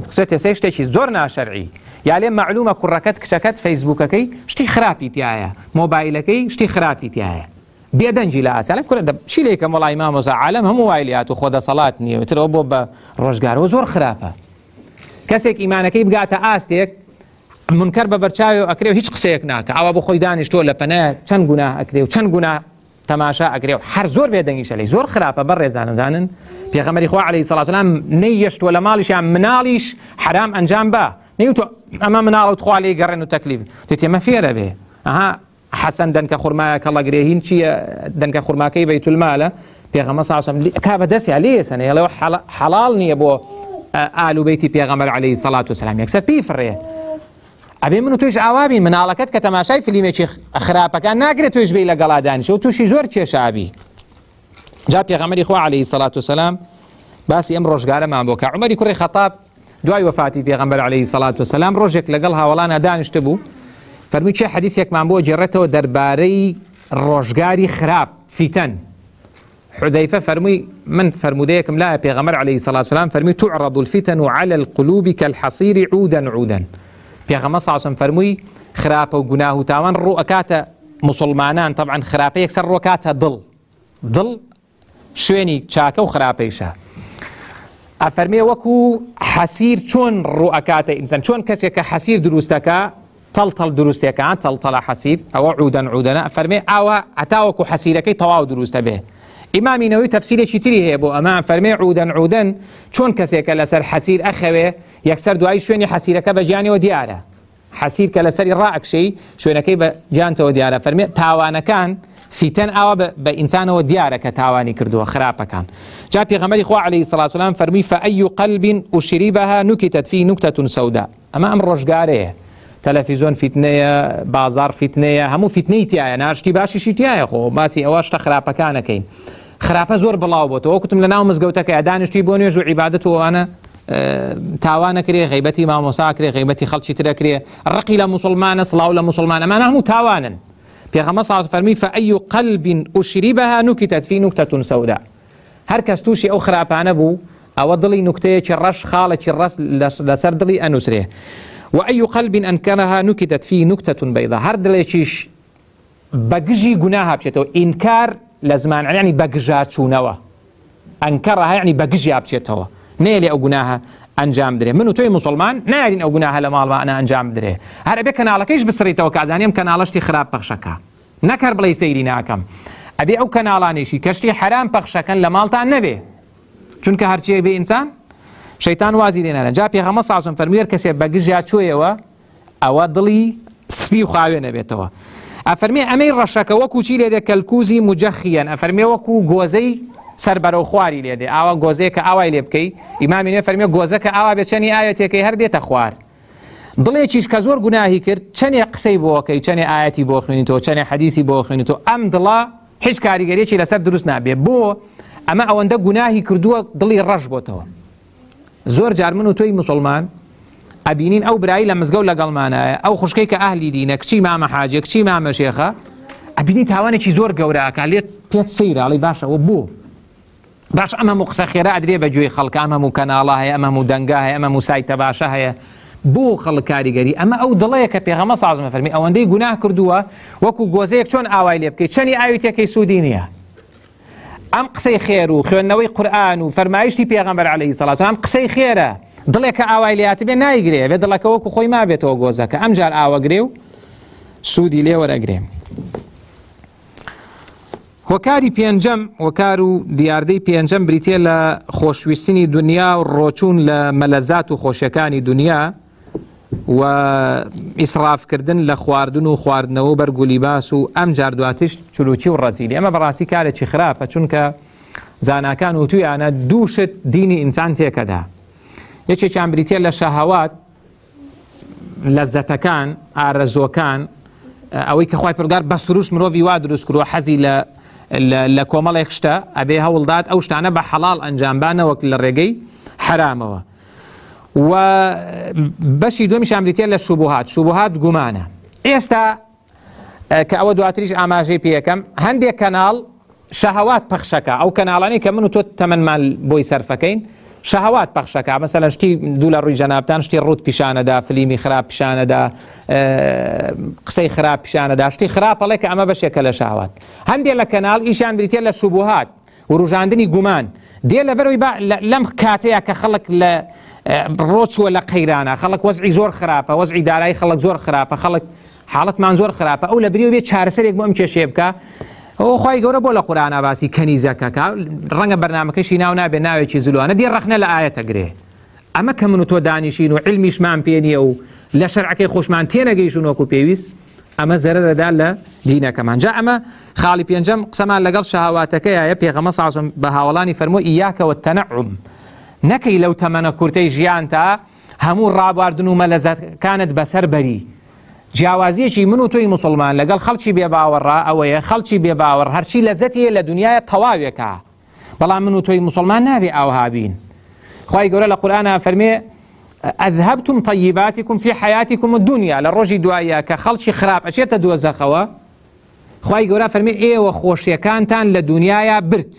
قسە تێسەی شتێکی زۆر ناشەرعی یا لێ معلومە کوڕەکەت کچەکەت فەیسبوکەکەی شتی خراپی تایە مۆبایلەکەی شتی خراپی تایە بێدەنگی لە ئاسیاڵێ کورە دە چی لێکەم وەڵی مامۆسا عالەم هەموو وای لێهات و خۆ دەسەڵات نییە ترەوە بۆ بە ڕۆژگارەوە زۆر خراپە کەسێک ئیمانەکەی بگاتە ئاستێک منکەر بە بەرچاوی و ئەکرێ و هیچ قسەیەک ناکە ئاوا بۆ خۆی دانیشتووە لە پەنای چەند گوناه ئەکرێ و چەند گوناه تەماشا ئەکرێ و هەر زۆر بێدەنگیشە لێی زۆر خراپە بەڕێزانە زانن پێغەمبەری خوا عەلەیهی سەڵات وسلام نەیەشتووە لە ماڵیشیان مناڵیش حەرام ئەنجام با نەیوتووە ئەمە مناڵە و تخوا لێی گەڕێن و تەکلیف دێت ئێمە فێرە بێ ئەها حەسەن دەنکە خورمایە کەڵەگرێ هین چییە دەنکە خورماکەی بەیتولمالە پێغەمبەر صلی الله علیه و کا بە دەستیا لێ سەنێ ئەڵێ حەڵاڵ نییە بۆ ئال و بەیتی پێغەمبەر عەلەیهی سەڵات وسلام یەکسەر پێی فڕێ ئەبێ من و تۆیش ئاوا بین مناڵەکەت کە تەماشای فلیمێکی خراپەکان ناگرێت تۆیش بێی لەگەڵا دانیشە و تووشی زۆر کێشە ئەبی جا پێغەمبەری خوا عەلەیهی سەڵات وسلام باسی ئەم ڕۆژگارەمان بۆ کە عومەری کوڕی خەتاب دوای وەفاتی پێغەمبەر عەلەیهی سەڵات وسلام ڕۆژێک لەگەڵ هاوەڵانا دانیشتبوو فەرمووی چه حەدیسێکمان بۆ گێڕێتەوە دەربارەی ڕۆژگاری خراپ فیتەن حذیفە فەرمووی من فەرموودەیەکم لایە پێغەمبەر عەلەیهی سەڵات وسلام فەرمووی تعرض الفتن على القلوب كالحصير عودا عودا پێغەمبەر صلی الله علیه و فەرمووی خراپە و گوناه و تاوان ڕوو ئەکاتە موسڵمانان طبعا خراپە یەکسەر ڕوو ئەکاتە دڵ دڵ شوێنی چاکە و خراپەیشە ئەفەرمێ وەکو حەسیر چۆن ڕوو ئەکاتە ئینسان چۆن کەسێک کە حەسیر دروستەکە تەڵ تەڵ دروستێکە تەڵ تەڵە حەسیر ئەوە عودەن عودەنە ئەفەرمێ ئاوا هەتاوەکو حەسیرەکەی تەواو دروستە بێ ئیمامی نەوەی تەفسیرێکی تری هەیە بۆ ئەمە فەرمێ عودەن عودەن چۆن کەسێکە لەسەر حەسیر ئەخەوێ یەکسەر دوایی شوێنی حەسیرەکە بە گیانەوە دیارە حەسیر کە لەسەری ڕائەکشێی شوێنەکەی بە گیانتەوە دیارە فەرمێ تاوانەکان فیتەن ئاوا بە ئینسانەوە دیارە کە تاوانی کردووە خراپەکان جا پێغەمبەری خوا عەلەیهی سڵات وسلام فەرمووی فأي قلب أشربها نكتت فيه نكتة سوداء ئەمە ئەم ڕۆژگارەیە تەلەفیزۆن فیتنەیە بازار فیتنەیە هەموو فیتنەی تایە ناشتی باشیشی تایە خۆ باسی ئەوە شتە خراپەکانەکەین خراپە زۆر بڵاو بۆتەوە کوتم لە ناو مزگەوتەکە دانیشتوی بۆ نوێژ و عیبادەت و ئەوانە تاوانە کرێ غیبەتی مامۆسا کرێ غیبەتی خەڵکی ترە کرێ ڕقی لە موسڵمانە سڵاو لە موسڵمان ئەمانە هەموو تاوانن پێغەمبەر صلی الله فەرمی فأي قلب أشربها نكتت فيه نكتة سوداء هەر کەس تووشی ئەو خراپانە بوو ئەوە دڵی نوکتەیەکی ڕەش خاڵێکی ڕەش لەسەر دڵی ئەنووسرێ وأي قلب أنكرها نكتت فيه نكتة بيضاء هەر دڵێکیش بەگژی گوناها بچێتەوە ئینکار لە زمان یعنی بەگژا چوونەوە ئەنکەڕە یعنی بەگژیا بچێتەوە نەیەلێ ئەو گوناهە ئەنجام بدرێ من و تۆی موسڵمان نایەلین ئەو گوناهە لە ماڵمانە ئەنجام بدرێ هەر ئەبێ کەناڵەکەیش بسڕیتەوە کە ئەزانی ئەم کەناڵە شتی خراپ پەخشەکا نەک هەر بڵێی سەیری ناکەم ئەبێ ئەو کەناڵانەیشی کە شتی حەرام پەخشەکەن لە ماڵتان نەبێ چونکە هەرچیەک بێ ئینسان شەیتان وازی لێنانە جا پێغەمبەر صلی الله علیه و سلم فەرمووی هەر کەسێ بەگژیا چۆیەوە ئەوە دڵی سپی و خاوێن ئەبێتەوە. ئەفەرمێ ئەمەی ڕەشەکە وەکو چی لێدێ کەلکوزی مجەخیەن ئەفەرمێ وەکو گۆزەی سەر بەرەو خواری لێدێ ئاوا گۆزەیە کە ئاوای لێ بکەی ئیمامی نوێ فەرمێ گۆزە کە ئاوا بێ چەنی ئاوێتێکەی هەر دێتە خوار دڵێکیش کە زۆر گوناهی کرد چەنێ قسەی بۆکەی چەنێ ئاەتی بۆ خوێنیتەوە چەنێ حەدیسی بۆ خوێنیتەوە ئەم دڵە هیچ کاریگەریەکی لەسەر دروست نابێ بۆ ئەمە ئەوەندە گوناهی کردووە دڵی ڕەش بۆتەوە زۆر جار من و تۆی موسڵمان ئەبینین ئەو برای لە مزگەوت لەگەڵمانایە ئەو خوشکەی کە ئەهلی دینە کچی مامە حاجێ کچی مامە شێخە ئەبینی تاوانێکی زۆر گەورە ئەکا لێت پێت سەیرە ئەڵێی باشە ئەوە بۆ؟ باش ئەم هەموو قسە خێرا ئەدرێ بە گوێی خەڵک، ئەم هەموو کەناڵە هەیە، ئەم هەموو دەنگە هەیە، ئەم هەموو سایتە باشە هەیە، بۆ خەڵک کاریگەری؟ ئەمە ئەو دڵەیە کە پێغەمبەر صلی اللە علیه و فەرمی ئەوەندەی گوناه کردووە وەکو گۆزەیەک چۆن ئاوای لێ بکەی چەنی ئاوی تێکەی سوودی نییە. ئەم قسەی خێر و خوێندنەوەی قورئان و فەرمایشتی پێغەمبەر علیه الصلاة والسلام قسەی خێرە، دڵێک کە ئاوای لێ هاتبێ نایگرێ، بێ دڵەکە وەکو خۆی مابێتەوە گۆزەکە، ئەمجار ئاوەگرێ و سوودی لێ وەرەگرێ. هۆکاری پێنجەم، هۆکار و دیاردەی پێنجەم بریتییە لە خۆشویستنی دونیا و ڕۆچوون لە مەلەزات و خۆشیەکانی دونیا و ئیسرافکردن لە خواردن و خواردنەوە و بەرگ و لیباس و ئەمجار دواتریش چلوچی و ڕەزیلی. ئەمە بەڕاستی کارێکی خراپە، چونکە زاناکان وتویانە دوو شت دینی ئینسان تێکەدا، یەکێکیان بریتییە لە شەهەوات، لەزەتەکان، ئارەزووەکان، ئەوەی کە خوای پەروەردگار بە سروشت مرۆڤی وا دروست کردووە حەزی لە لە کۆمەڵێک شتە ئەبێ هەوڵدات ئەو شتانە بە حەڵاڵ ئەنجام با نەوەک لە ڕێگەی حەرامەوە و بەشی دووەمیشان بریتیە لە شوبهات شوبهات گومانە ئێستا کە ئەوە دواتریش ئاماژەی پێیەکەم هەندێک کەناڵ شەهەوات پەخشەکە ئەو کەناڵانی کە من و تۆ تەمەنمان بۆی سەرفەکەین شەهەوات پەخشەکە مەسەلەن شتی دوو لە ڕووی جەنابتان شتی ڕوت پیشانەدا فلیمی خراپ پیشانەدا قسەی خراپ پیشانەدا شتی خراپەڵێ کە ئەمە بەشێکە لە شەهوات هەندێک لە کەناڵ ئیشیان بریتە لە شوبهات وروژاندنی گومان دێ لەبەرەوەی با لەم کاتەیە کە خەڵک لە ڕۆچووە لە قەیرانە خەڵک وەزعی زۆر خراپە وەزعی دارایی خەڵک زۆر خراپە خەڵک حاڵەتمان زۆر خراپە ئەو لە بریەوە بێ چارەسەرێک بۆ ئەم کێشەیە بکە ئەو خوای گەورە بۆ لە قورئانا باسی کەنیزەکەکە ڕەنگە بەرنامەکەشی ناو نابێ ناوێکی زلوانە دێ ڕەخنە لە ئایەتە گرێ ئەمە کە من و تۆ دانیشین و عیلمیشمان پێ نییە و لە شەرعەکەی خۆشمان تێنەگەیشتون وەکو پێویست ئەمە زەرەرەدا لە دینەکەمان جا ئەمە خاڵی پێنجەم قسەمان لەگەڵ شەهواتەکەیە پێغەمبەر صلی الله بە هاوەڵانی فەرموو ئیاکە والتنعم نەکەی لەو تەمەنە کورتەی ژیانتا هەموو ڕابواردن و مەلەزەکانت بەسەر بەری جیاوازیەکی من و تۆی موسڵمان لەگەڵ خەڵکی بێباوەڕا ئەوەیە خەڵکی بێباوەڕ هەرچی لەزەتی هەیە لە دنیایە تەواوێکا بەڵام من و تۆی موسڵمان نابێ ئاوها بین خوای گەورە لە قورئانا فەرمێ ئەذهبتم طیباتکم فی حیاتکم الدنیا لە ڕۆژی دوایە کە خەڵکی خراپ ئەچێتە دۆزەخەوە خوای گەورە فەرمێ ئێوە خۆشیەکانتان لە دنیایا برد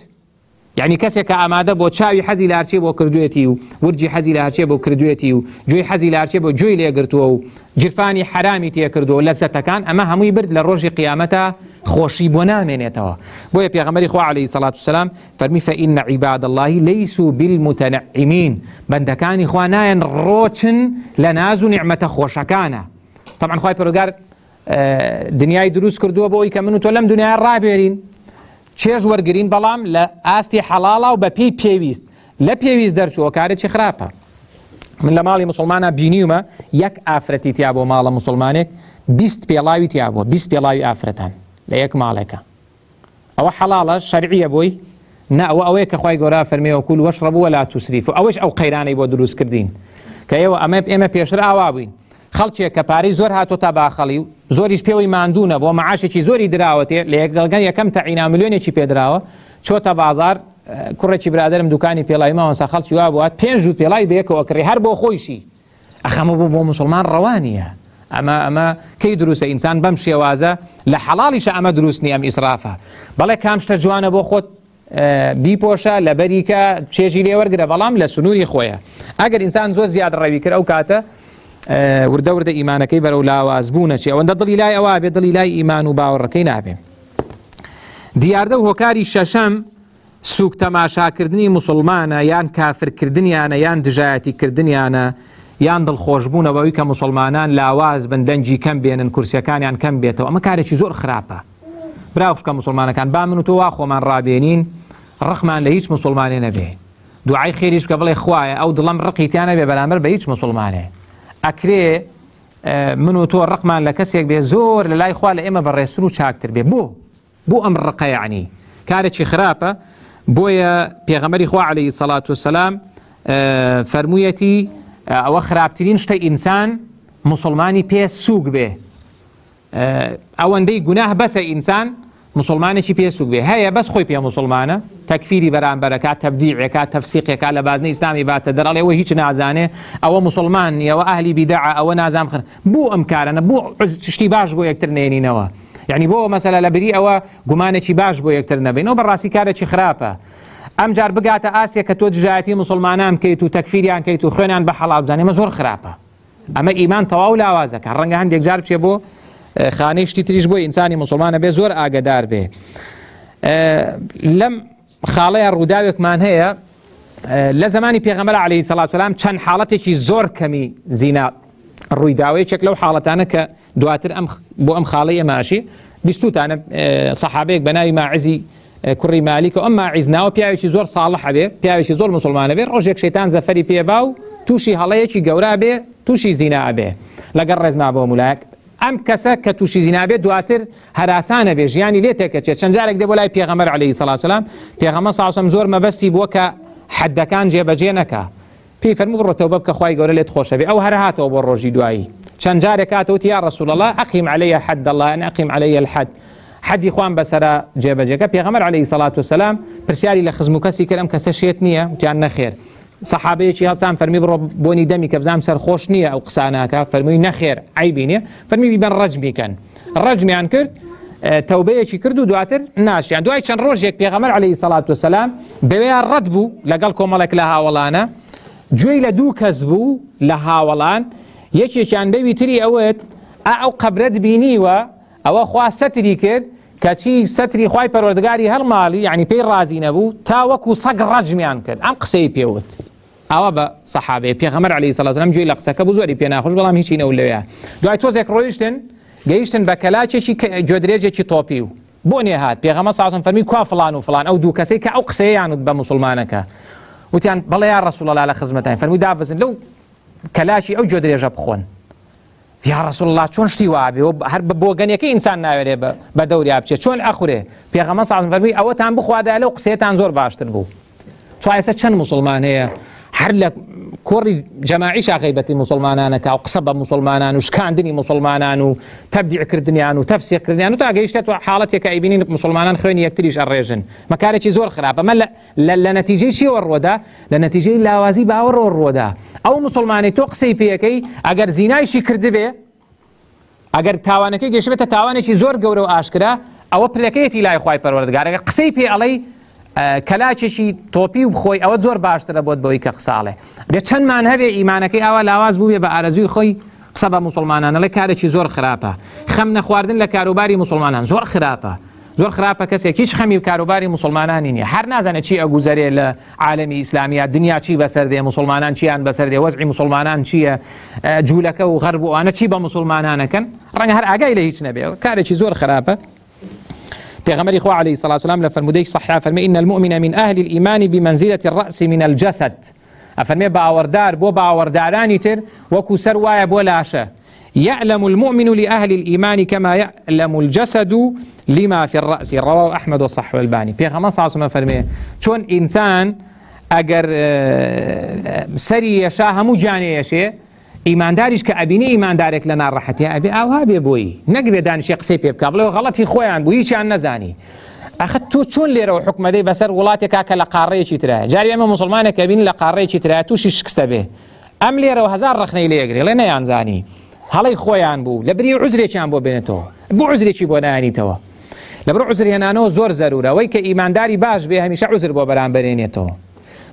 یەعنی کەسێک کە ئامادە بۆ چاوی حەزی لە هەرچێ بۆ کردوێتی و ورجی حەزی لە هەرچێ بۆ کردوێتی و گوێی حەزی لە هەرچێ بۆ گوێی لێ گرتووە و جرفانی حەرامی تێ کردووە و لەزەتەکان ئەمە هەمووی برد لە ڕۆژی قیامەتا خۆشی بۆ نامێنێتەوە بۆیە پێغەمبەری خوا عەلەیهی سەڵات وسەلام فەرمی فإن عباد الله ليسوا بالمتنعمین بەندەکانی خوا نایەن ڕۆچن لە ناز و نیعمەتە خۆشەکانە طبعا خوای پەروەردگار دنیای دروست کردووە بۆ ئەوی کە من و تۆ لەم دنیای ڕابێرین چێژ وەرگرین بەڵام لە ئاستی حەڵاڵا و بەپێی پێویست لە پێویست دەرچووە کارێکی خراپە من لە ماڵی مسلمانە بینیومە یەک ئافرەتی تیا بۆ ماڵە مسلمانێک 20 پێڵاوی تیا بووە 20 پێڵاوی ئافرەتان لە یەک ماڵێکە ئەوە حەڵاڵە شەرعیە بۆی نا ئەوە ئەوەیە کە خوای گەورە فەرمی وکلوا واشربوا ولا تسرفوا ئەوەش ئەو قەیرانەی بۆ دروست کردین کە ئێوە ئەمە ئێمە پێشتر ئاوا بووین خەڵکێک کە پارەی زۆر هاتۆ تا باخەڵی و زۆریش پێوەی ماندوو نەبووە معاشێکی زۆری دراوەتێ لە یەکگەڵگە یەکەم تەعینا ملیۆنێکی پێدراوە چۆتە بازار کوڕێکی برادرم دوکانی پێڵاوی ماوەسا خەڵکی وا بووە پێنج جووت پێڵاوی بەیەکەوە کڕی هەر بۆ خۆیشی ئەخ ئەمە بۆ بۆ موسڵمان ڕەوا نییە ئەمە ئەمە کەی دروستە ئینسان بەم شێوازە لە حەڵاڵیشە ئەمە دروست نییە ئەم ئیسرافە بەڵێ کام شتە جوانە بۆ خۆت بیپۆشە لەبەریکە چێژی لێوەرگرە بەڵام لە سنووری خۆیە ئەگەر ئینسان زۆر زیاد ڕەوی کرد ئەو کاتە وردە وردە ئیمانەکەی بەرەو لاواز بوونە چی ئەوەندە دڵی لای ئەوە بێ دڵی لای ئیمان و باوەڕەکەی نابێ دیاردە و هۆکاری شەشەم سوک تەماشاکردنی موسڵمانە یان کافرکردنیانە یان دژایەتی کردنیانە یان دڵخۆشبوونە بەوەی کە موسڵمانان لاواز بن دەنگی کەم بێنن کورسیەکانیان کەم بێتەوە ئەمە کارێکی زۆر خراپە برا خوشکە موسڵمانەکان با من و تۆ وا خۆمان ڕابێنین ڕقمان لە هیچ موسڵمانێ نەبێ دوعای خێریش بکە بڵێ خوایە ئەو دڵم ڕقی تیا نەبێ بەرامبەر بە هیچ موسڵمانێ ئەکرێ من و تۆ ڕقمان لە کەسێک بێ زۆر لە لای خوا لە ئێمە بەڕێزتر و چاکتر بێ بۆ بۆ ئەم ڕقە یەعنی کارێکی خراپە بۆیە پێغەمبەری خوا عەلەیهی سەڵات وسەلام فەرموویەتی ئەوە خراپترین شتە ئینسان موسڵمانی پێ سووک بێ ئەوەندەی گوناه بەسە ئینسان مسلمانێکی پێ سوک بێ هەیە بەس خۆی پێ مسلمانە تەکفیری بەرامبەرەکە تەبدیعێکا تەفسیقێکا لە بازنەی ئیسلامی باتە دەر ئەڵێ ئەوە هیچ نازانێ ئەوە مسلمان نییە ئەوە ئەهلی بیدەعە ئەوە نازام خر بۆ ئەم کارەنە بۆ شتی باش بۆ یەکتر نێنینەوە یعنی بۆ مەسەلە لە بری ئەوە گومانێکی باش بۆ یەکتر نەبین ئەو بەڕاستی کارێکی خراپە. ئەمجار بگاتە ئاستێک کە تۆ دژایەتی موسڵمانان بکەیت و تەکفیریان کەیت و خوێنیان بە حەڵاڵ بزانی، ئەمە زۆر خراپە. ئەمە ئیمان تەواو لاوازەکە. ڕەنگە هەندێک جار بچێ بۆ خانەی شتی تریش بۆی ئینسانی موسڵمانە بێ زۆر ئاگەدار بێ. لەم خاڵەیە ڕووداوێکمان هەیە لە زمانی پێغەمبەر عەلەیهی سەڵات سەلام چەند حاڵەتێکی زۆر کەمی زینا ڕووی داوە. یەکێک لەو حاڵەتانە کە دواتر ئەم بۆ ئەم خاڵەی ئێمە ئەشی بیستوتانە سەحابەیەک بە ناوی ماعزی کوڕی مالیک و ئەم ماعیز ناوە پیاوێکی زۆر ساڵح بێ، پیاوێکی زۆر مسلمانە بێ، ڕۆژێک شەیتان زەفەری پێبا و تووشی هەڵەیەکی گەورە بێ، تووشی زینا بێ. لەگەڵ ڕێزما بۆ مولایەک ئەم کەسە کە تووشی زینا بێ دواتر هەراسانە بێ، ژیانی لێ تێکەچێت. چەند جارێک دێ بۆ لای پێغەمبەر عەلەیهی سەڵات وسەلام، پێغەمبەر صلی الله علیه وسلم زۆر مەبەستی بووە کە حەدەکان جێبەجێ نەکا، پێی فەرموو بڕۆ تەوبە بکە خوای گەورە لێت خۆشە بێ. ئەو هەر هاتەوە بۆ ڕۆژی دوایی چەند جارێک هاتەوە وتی یا رسول الله اقیم علی حد الله ان اقیم علی الحد، حەدی خوام بەسەرا جێبەجێکە. پێغەمبەر عەلەیهی سەڵات وسەلام پرسیاری لە خزم و کەسی کرد ئەم کەسە شێت نییە؟ وتیان نەخێر. سەحابەیەکی هەڵسان فەرمی بڕۆ بۆنی دەمی کە بزانم سەرخۆش نییە ئەو قساناکە، فەرمووی نەخێر عەیبی نییە، فەرمی بیبەن ڕەجمی کەن. ڕەجمیان کرد، تەوبەیەکی کرد و دواتر ناشتیان. دوای چەند ڕۆژێک پێغەمبەر عەلەیهی سەڵات وسەلام بەوێیا ڕەت بوو لەگەڵ کۆمەڵێک لە هاوەڵانە، گوێی لە دوو کەس بوو لە هاوەڵان، یەکێکیان بەوی تری ئەوت ئا ئەو قەبرەت بینیوە، ئەوە خوا سەتری کرد، کەچی سەتری خوای پەروەردگاری هەڵماڵی، یعنی پێی ڕازی نەبوو، تا وەکو سەگ ڕەجمیان کرد. ئەم قسەی پێوت ئاوا بە سەحابەیە. پێغەمبەر عەلەیهی سەڵات وسەلام گوێی لە قسەکە بوو، زۆری پێ ناخۆش، بەڵام هیچی نەبوو لەوێ. دوای تۆزێک ڕۆیشتن، گەیشتن بە کەلاکێکی گوێدرێژێکی تۆپی و بۆ نێهات. پێغەمبەر صلی الله علیه و سلم فەرمی کوا فڵان و فڵان، ئەو دوو کەسەی کە ئەو قسەیەیان وت بە موسڵمانەکە. وتیان بەڵێ یا رسول الله لە خزمەتین. فەرمووی دابەزن لەو کەلاکی ئەو گوێدرێژە بخۆن. یا رسول الله چۆن شتی وا بێ و هەر بە بۆگەنیەکەی ئینسان ناوێرێ بە دەوریا بچێ، چۆن ئەخورێ؟ پێغەمبەر صلی الله علیه و سلم فەرمووی ئەوەتان بخوادایە لەو قسەیەتان زۆر باشتر بوو. تو ئێستا چەند موسڵمان هەیە هەر لە کۆڕی جەماعیشا غەیبەتی موسڵمانانەکا و قسە بە موسڵمانان و شکاندنی موسڵمانان و تەبدیعکردنیان و تەفسیقکردنیان و تا گەیشتە تو حاڵەتێکە ئەیبینین موسڵمانان خوێنی یەکتریش ئەڕێژن. مەکارێکی زۆر خراپە. مە لە نەتیجەی چیەوە ڕوەدا؟ لە نەتیجەی لاوازی باوەڕەوە ڕوەدا. ئەو موسڵمانەی تۆ قسەی پێەکەی ئەگەر زینایشی کردبێ، ئەگەر تاوانەکەی گەیشتبێتە تاوانێکی زۆر گەورە و ئاشکرا، ئەوە پلەکەیەتی لای خوای پەروەردگار. ئەگەر قسەی پێ ئەڵێی کەلاکێکی تۆپی و بخۆی، ئەوە زۆر باشترە بۆت بەوەی کە قساڵێ بێ. چەندمان هەبێ ئیمانەکەی ئاوا لاواز بوو بێ بە ئارەزووی خۆی قسە بە موسڵمانان ئەڵێ، کارێکی زۆر خراپە. خەم نەخواردن لە کاروباری موسڵمانان زۆر خراپە، زۆر خراپە. کەسێک هیچ خەمی کاروباری موسڵمانانی نییە، هەر نازانێت چی ئەگوزەرێ لە عالەمی ئیسلامیە، دنیا چی بەسەر دێ، موسڵمانان چیان بەسەر دێ، وەزعی موسڵمانان چییە، جوولەکە و غەرب و ئەوانە چی بە موسڵمانانەکەن، ڕەنگە هەر ئاگای لە هیچ نەبێ. کارێکی زۆر خراپە. پێغەمبەری خوا عەلەیهی سەڵات وسەلام لە فەرموودەی صحیحا فەرمی ئین المؤمن من أهل الإيمان بمنزلة الرأس من الجسد. ئەفەرمێ باوەڕدار بۆ باوەڕدارانی تر وەکو سەر وایە بۆ لاشە. يألم المؤمن لأهل الإيمان كما يألم الجسد لما في الرأس. رواه أحمد وصححه الألباني. پێغەمبەر صلی الله علیه و سلم فەرمێ چۆن ئینسان ئەگەر سەری یەشا هەموو گیانێ یەشێ، ئیمانداریش کە ئەبینی ئیماندارێک لە ناڕەحەتیا ئەبێ ئاوها بێ بۆی، نەک بێ دانیشێ قسەی پێ بکا بڵێ غەڵەتی خۆیان بوو هیچیان نەزانی. ئەخە تۆ چۆن لێرەوە حکومەدەی بەسەر وڵاتێکا کە لە قاڕەیەکی ترایە؟ جاری ئێمە موسڵمانێک کە بینی لە قاڕەیەکی ترایە تووشی شکستە بێ، ئەم لێرەوە هەزار ڕەخنەی لێگرێ، ڵێ نەیانزانی هەڵەی خۆیان بوو، لە بری عوزرێکیان بۆ بێنێتەوە، بۆ عوزرێکی بۆ نایانیتەوە. لەبەر عوزر هێنانەوە زۆر زەرورە. ئەوەی کە ئیمانداری باش بێ هەمیشە عوزر بۆ بەرامبەرێنێتەوە،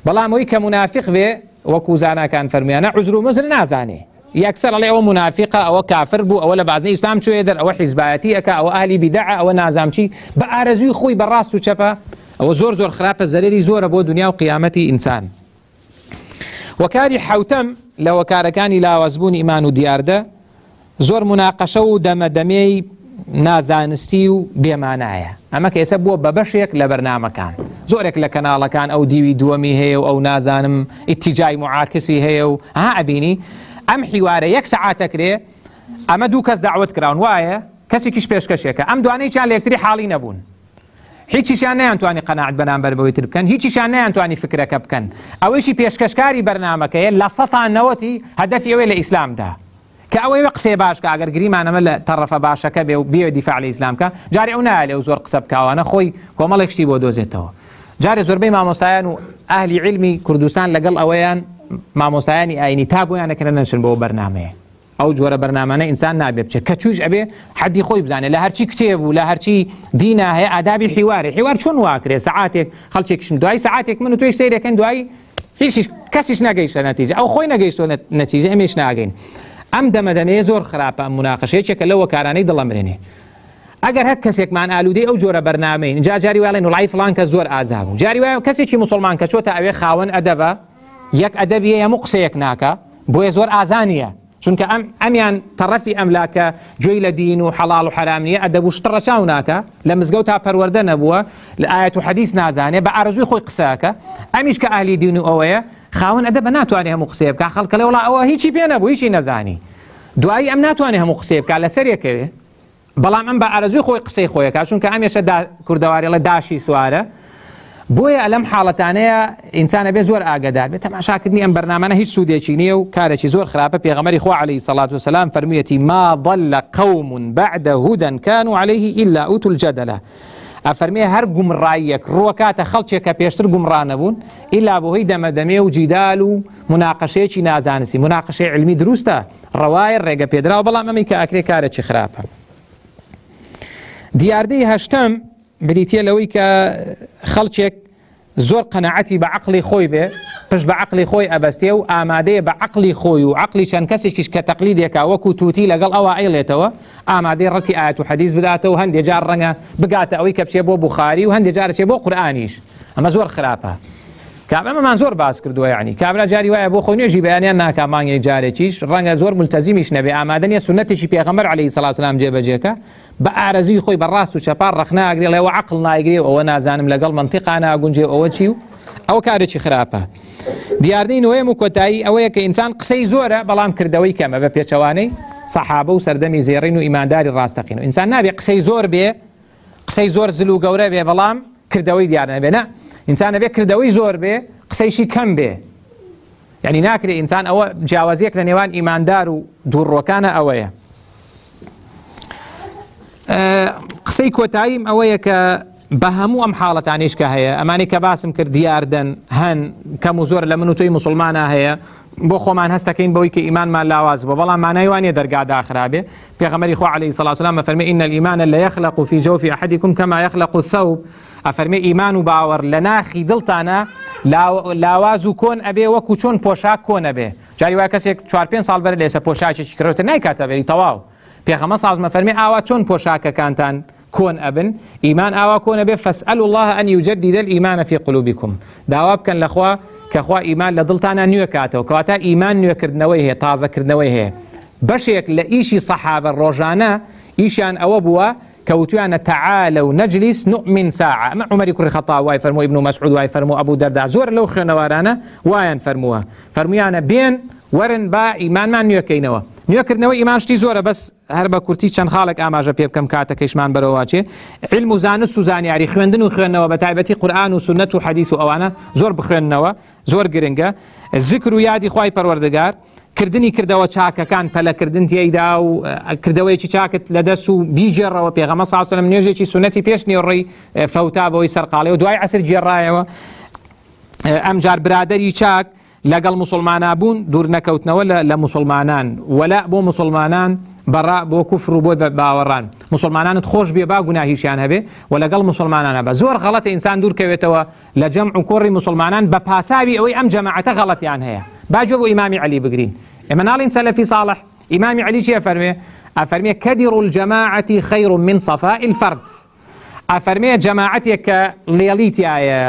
بەڵام ئەوەی کە مونافق بێ وەکو زاناکان فەرمویانە عوزر و مزر نازانێ، یەکسەر ئەڵێ ئەوە مونافقە، ئەوە کافر بوو، ئەوە لە بازنەی ئیسلام چووە دەر، ئەوە حیزبایەتی ئەکا، ئەوە ئەهلی بیدەعە، ئەوە نازام چی، بە ئارەزووی خۆی بە ڕاست و چەپە. ئەوە زۆر زۆر خراپە، زەرەری زۆرە بۆ دنیا و قیامەتی ئینسان. وەکاری حوتەم لە وەکارەکانی لاوازبوونی ئیمان و دیاردە زۆر مناقەشە و دەمەدەمێی نازانستی و بێمانایە. ئەمە کە ئێستا بووە بە بەشێک لە بەرنامەکان، زۆرێک لە کەناڵەکان ئەو دیوی دووەمی هەیە و ئەو نازانم ئیتیجای معاکسی هەیە و ها ئەبینی ئەم حیوارە یەک سەعاتەکرێ، ئەمە دوو کەس داوت کراون وایە کەسێکیش پێشکەشێکە، ئەم دوانەیچیان لە یەکتری حاڵی نەبوون، هیچیشیان نەیانتوانی قەناعەت بەرامبەر بەوەی تر بکەن، هیچیشیان نەیانتوانی فکرەکە بکەن. ئەوەیشی پێشکەشکاری بەرنامەکەیە لە سەتا نەوەتی هەدەفی ئەوەیە لە ئیسلامدا کە ئەوەی قسەی باش کە ئەگەر گریمان ئەمە لە تەڕەفە باشەکە بێ و بێ دیفاع لە ئیسلام کە جارێ ئەو نایە لێ زۆر قسە بکاوانە خۆی کۆمەڵێک شتی بۆ دۆزێتەوە. جارێ زۆربەی مامۆستایان و ئەهلی عیلمی کوردستان لەگەڵ ئەوەیان مامۆستایانی ئاینی تا بۆیان نەکەنە نەچن بۆ بەرنامەیە. ئەو جۆرە بەرنامانە ئینسان نابێ بچێت کە چووش ئەبێ حەدی خۆی بزانێت لە هەرچی کتێب و لە هەرچی دینا هەیە ئادابی حیوارێ حیوار چۆن واکرێ سەعاتێک خەڵکێکشم دوای سەعاتێک من و تۆی سەیرەکەن دوای هیچ کەسیش نەگەیشتە نەتیجە ئەو خۆی نەگەیشتۆ نەتیجە ئێمەش ناگەین ئەم دەمە دەمەیە زۆر خراپە ئەم مناقەشە یەکێکە لەو کارانەی دڵەمرێنێ ئەگەر هەر کەسێکمان ئالوودەی ئەو جۆرە بەرنامەین جا جاری وایڵێن وڵی فڵان کە زۆر ئازا بوو جاری وایە کەسێکی مسلمان کە چۆتە ئەوێ خاوەن ئەدەبە یەک ئەدەبی هەموو قسەیەک ناکە بۆیە زۆر ئازا نییە چونکە ئەم ئەمیان تەڕەفی ئەم لا کە گوێی لە دین و حەڵاڵ و حەرام نییە ئەدەب و شت ڕەچاو ناکا لە مزگەوت تا پەروەردە نەبووە لە ئایەت و حەدیث نازانێ بە ئارەزووی خۆی قسە ئەکا ئەمیش کە ئەهلی دین و ئەوەیە خاوەن ئەدەبە ناتوانێ هەموو قسەیە بکا خەڵک ئەڵێ وەڵا ئەوە هیچی پێ نەبوو هیچی نەزانی دوایی ئەم ناتوانێ هەموو قسەیە بکا لەسەر یەکەوێ بەڵام ئەم بە ئارەزووی خۆی قسەی خۆی ئەکات چونکە ئەمێشە دا کوردەواری ئەڵێ داشی سوارە بۆیە لەم حاڵەتانەیە ئینسان ئەبێ زۆر ئاگادار بێت تەماشاکردنی ئەم بەرنامانە هیچ سوودێکی نییە و کارێکی زۆر خراپە پێغەمبەری خوا عەلەیهی سەڵات وسلام فەرموویەتی ما ضل قوم بعد هدى كانوا عليه إلا أوتوا الجدل ئەفەرمێ هەر گومڕاییەک ڕووەکاتە خەڵکێک کە پێشتر گومڕا نەبوون ئیلا بۆ هۆی دەمەدەمێ و جیدال و مناقەشەیەکی نازانستی مناقەشەی علمی دروستە ڕەوایە ڕێگە پێدراوە بەڵام ئەمەی کە ئەکرێ کارێکی خراپە. دیاردەی هەشتەم بریتە لەوەی کە خەڵکێک زۆر قەنەعەتی بە عقلی خۆی بێ پشت بە عقلی خۆی ئەبەستێ و ئامادەیە بە عقلی خۆی و عقلی چەند کەسێکیش کە تەقلیدێکا وەکو توتی لەگەڵ ئەوە ئەیڵێتەوە ئامادەی ڕەتی ئاەت و حەدیث بداتەوە هەندێ جار ڕەنگە بگاتە ئەوەی کە بچێ بۆ بوخاری و هەندێ جار چێ بۆ قورئانیش ئەمە زۆر خراپە کابرا ئەمەمان زۆر باس کردووە یعنی کابرا جاری وایە بۆ خۆی نوێژی بەیانیان ناکا مانگێک جارێکیش ڕەنگە زۆر ملتەزیمیش نەبێ ئامادە نییە سوننەتێکی پێغەمبەر عەلەیهی سەڵات وسلام جێبەجێکا بە ئارەزووی خۆی بە ڕاست و چەپا ڕەخنە ئەگرێ ئەڵێ ئەوە عەقڵ نایگرێ و ئەوە نازانم لەگەڵ مەنتیقا ناگونجێ و ئەوە چی و ئەوە کارێکی خراپە دیاردەی نۆیەم و کۆتایی ئەوەیە کە ئینسان قسەی زۆرە بەڵام کردەوەی کەمە بە پێچەوانەی سەحابە و سەردەمی زێڕین و ئیمانداری ڕاستەقین و ئینسان نابێ قسەی زۆر بێ قسەی زۆر زل و گەورە بێ بەڵام کردەوەی دیار نەبێ نا ئینسان ئەبێ کردەوەی زۆر بێ قسەیشی کەم بێ یعنی ناکرێ ئینسان ئەوە جیاوازیەک لە نێوان ئیماندار و دووڕۆکانە ئەوەیە قسەی کۆتاییم ئەوەیە کە بە هەموو ئەم حاڵەتانیش کە هەیە ئەمانی کە باسم کرد دیاردەن هەن کەم و زۆر لە من و تۆی مسلمانە هەیە بۆ خۆمان هەستەکەین بەوەی کە ئیمانمان لاواز بووە بەڵام مانای وا نییە دەرگا داخرابێ پێغەمبەری خوا علیه الصلاة والسلام ئەفەرمێ ان الایمان لیخلق فی جوف احدکم کما یخلق الثوب ئەفەرمێ ئیمان و باوەڕ لە ناخی دڵتانە لاواز و کۆن ئەبێ وەکو چۆن پۆشاک کۆن ئەبێ جاری وایە کەسێک چوار پێنج ساڵ بەر لە ئێستا پۆشاکێکی کڕێتە نایکاتە بەری تەواو پێغەمبەر صلی الله علیه و فەرمێ ئاوا چۆن پۆشاکەکانتان کۆن ئەبن ئیمان ئاوا کۆن ئەبێ فاسألوا الله ان يجدد الایمان في قلوبكم داوا بکەن لە خوا کە خوا ئیمان لە دڵتانا نوێ کاتەوە کەواتە ئیمان نوێکردنەوەی هەیە تازەکردنەوەی هەیە بەشێک لە ئیشی سەحابە ڕۆژانە ئیشیان ئەوە بووە کە وتویانە تعالوا نجلس نؤمن ساعة ئەمە عومەری کوڕی خەتاب وای فەرمووە ئیبن مەسعود وای فەرمووە ئەبوو دەردا زۆر لەو خوێنەوارانە وایان فەرمووە فەرموویانە بێن وەرن با ئیمانمان نوێکەینەوە نوێکردنەوەی ئیمان شتی زۆرە بەس هەر بە کورتی چەند خاڵێک ئاماژە پێ بکەم کاتەکەیشمان بەرەوە واچێ علم و زانست و زانیاری خوێندن و خوێندنەوە بە تایبەتی قورئان و سوننەت و حەدیث و ئەوانە زۆر بخوێندنەوە زۆر گرنگە زکر و یادی خوای پەروەردگار کردنی کردەوە چاکەکان پەلەکردن تێیدا و کردەوەیەکی چاکت لە دەست و بیگێڕەوە پێغەمبەر صلی الله علیه و سلم نوێژێکی سوننەتی پێش نیوەڕۆی فەوتا بەوەی سەرقاڵی و دوای عەسر گێڕایەوە ئەمجار برادەری چاک لەگەڵ موسڵمانا بوون، دوور نەکەوتنەوە لە لە موسڵمانان، وەلاء بۆ موسڵمانان، بەڕاء بۆ کوفر و بۆ باوەڕان، موسڵمانانت خۆش بوێ با گوناهیشیان هەبێ و لەگەڵ موسڵمانانا بە، زۆر غەڵەتە ئینسان دوور کەوێتەوە لە جەمع و کۆڕی موسڵمانان بە پاساوی ئەوەی ئەم جەماعەتە غەڵەتیان هەیە، با گوێ بۆ ئیمامی عەلی بگرین، ئێمە ناڵێین سەلەفی ساڵح، ئیمامی عەلی چی ئەفەرموێ؟ ئەفەرموێ کدر الجماعة خیر من صفاء الفرد. ئەفەرمێ جەماعەتێک کە ڵێڵی تیایە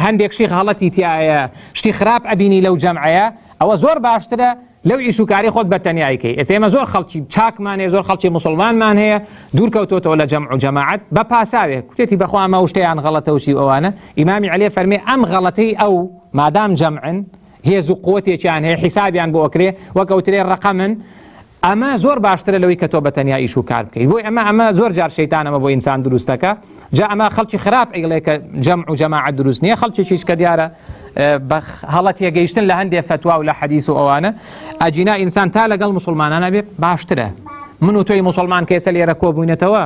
هەندێک شیخ هەڵەتی تیایە شتی خراپ ئەبینی لەو جەمعەیە ئەوە زۆر باشترە لەو ئیش و کاری خۆت بە تەنیایی کەی ئێستا ئێمە زۆر خەڵکی چاکمان هەیە زۆر خەڵکی موسڵمانمان هەیە دوور کەوتۆتەوە لە جەمع و جەماعەت بە پاساوێک کوتێتی بەخوا ئەمە ئەو شتەیان غەڵەتە و چی و ئەوانە ئیمامی عەلی فەرمێ ئەم غەڵەتەی ئەو مادام جەمعن هێز و قوتێکیان هەیە حیسابیان بۆ ئەکرێ وەک ئەوترێ ڕەقەمن ئەمە زۆر باشترە لەوەی کە تۆ بە تەنیا ئیش و کار بکەیت بۆی ئەمە ئەمە زۆر جار شەیتان ئەمە بۆ ئینسان دروست دەکا جا ئەمە خەڵکی خراپ ئەیڵێ کە جەمع و جەماعەت دروست نییە خەڵکێکیش کە دیارە بە هەڵە تێگەیشتن لە هەندێ فەتوا و لە حەدیث و ئەوانە ئەجینا ئینسان تا لەگەڵ مسلمانانە بێ باشترە من و تۆی مسلمان کە ئێستا لێرە کۆبووینەتەوە.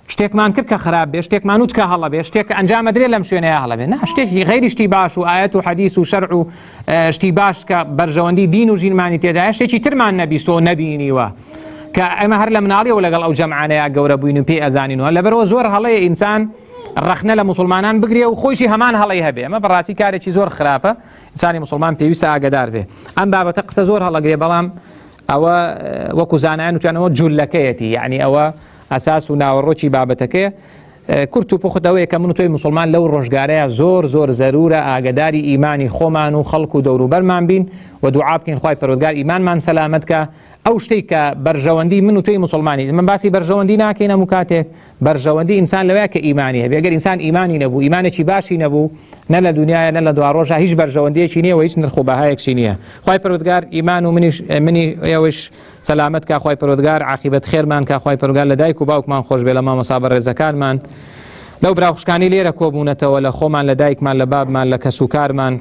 شتێکمان کرد کە خراپ بێ، شتێکمان وت کە هەڵە بێ، شتێک کە ئەنجام ئەدرێ لەم شوێنەیا هەڵە بێ، نا شتێکی غەیری شتی باش و ئایەت و حەدیس و شەرع و شتی باش کە بەرژەوەندی دین و ژینمانی تێدایە شتێکی ترمان نەبیستوە و نەبینیوە کە ئێمە هەر لە مناڵیەوە لەگەڵ ئەو جەمعانەیا گەورە بووین و پێی ئەزانین و لەبەرەوە زۆر هەڵەیە ئینسان ڕەخنە لە موسڵمانان بگرێ و خۆیشی هەمان هەڵەی هەبێ ئەمە بەڕاستی کارێکی زۆر خراپە ئینسانی موسڵمان پێویستە ئاگدار بێ ئەم بابەتە قسە زۆر هەڵەگرێ بەڵام ئەوە وەکو زانایان وتیانەوە جولەکەیەتی یعنی ئەوە ئەساس و ناوەڕۆکی بابەتەکەیە. کورت و پوخت ئەوەیە کە من و تۆی موسڵمان لەو ڕۆژگارەیا زۆر زۆر زەرورە ئاگەداری ئیمانی خۆمان و خەڵک و دەوروبەرمان بین و دوعا بکەین خوای پەروەردگار ئیمانمان سەلامەت کا. ئەو شتەی کە بەرژەوەندی من و تۆی موسڵمانی، من باسی بەرژەوەندی ناکەین هەموو کاتێک، بەرژەوەندی ئینسان لەوەیە کە ئیمانی هەبێ، گەر ئینسان ئیمانی نەبوو، ئیمانێکی باشی نەبوو، نە لە دونیایە نە لە دواڕۆژا هیچ بەرژەوەندیەکی نیە و هیچ نرخ و بەهایەکشی نیە. خوای پەروەردگار ئیمان و منیش منی ئێوەش سەلامەت کا خوای پەروەردگار عاقیبەت خێرمان کا خوای پەروەردگار لە دایک و باوکمان خۆش بێ لە مامۆستا بەڕێزەکانمان لەو برا خوشکانی لێرە کۆبوونەتەوە لە خۆمان لە دایکمان لە بابمان لە کەس و کارمان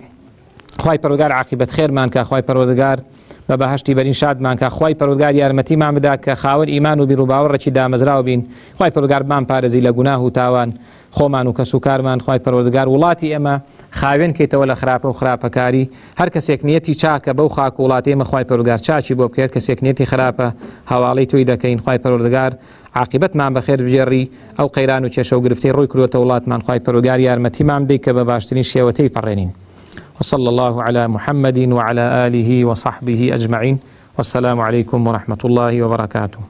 خوای پەروەردگار عاقیبەت خێرمان کا خوای پەروەردگار بە بەهەشتی بەرین شادمان کا خوای پەروەردگار یارمەتیمان بدا کە خاوەن ئیمان و بیروباوەڕێکی دامەزراو بین خوای پەروەردگار بمان پارێزی لە گوناه و تاوان خۆمان و کەس و کارمان خوای پەروەردگار وڵاتی ئێمە خاوێن کەیتەوە لە خراپە و خراپەکاری هەر کەسێک نیەتی چاکە بەو خاک و وڵاتی ئێمە خوای پەروەردگار چاکی بۆ بکەی هەر کەسێک نیەتی خراپە هەواڵەی تۆی دەکەین خوای پەروەردگار عاقیبەتمان بەخێر بگێڕی ئەو قەیران و کێشە و گرفتەی ڕووی کردووەتە وڵاتمان خوای پەروەردگار یارمەتیمان بدەی کە بە باشترین شێوە تێی پەڕێنین وصلى الله على محمد وعلى آله وصحبه أجمعين والسلام عليكم ورحمة الله وبركاته.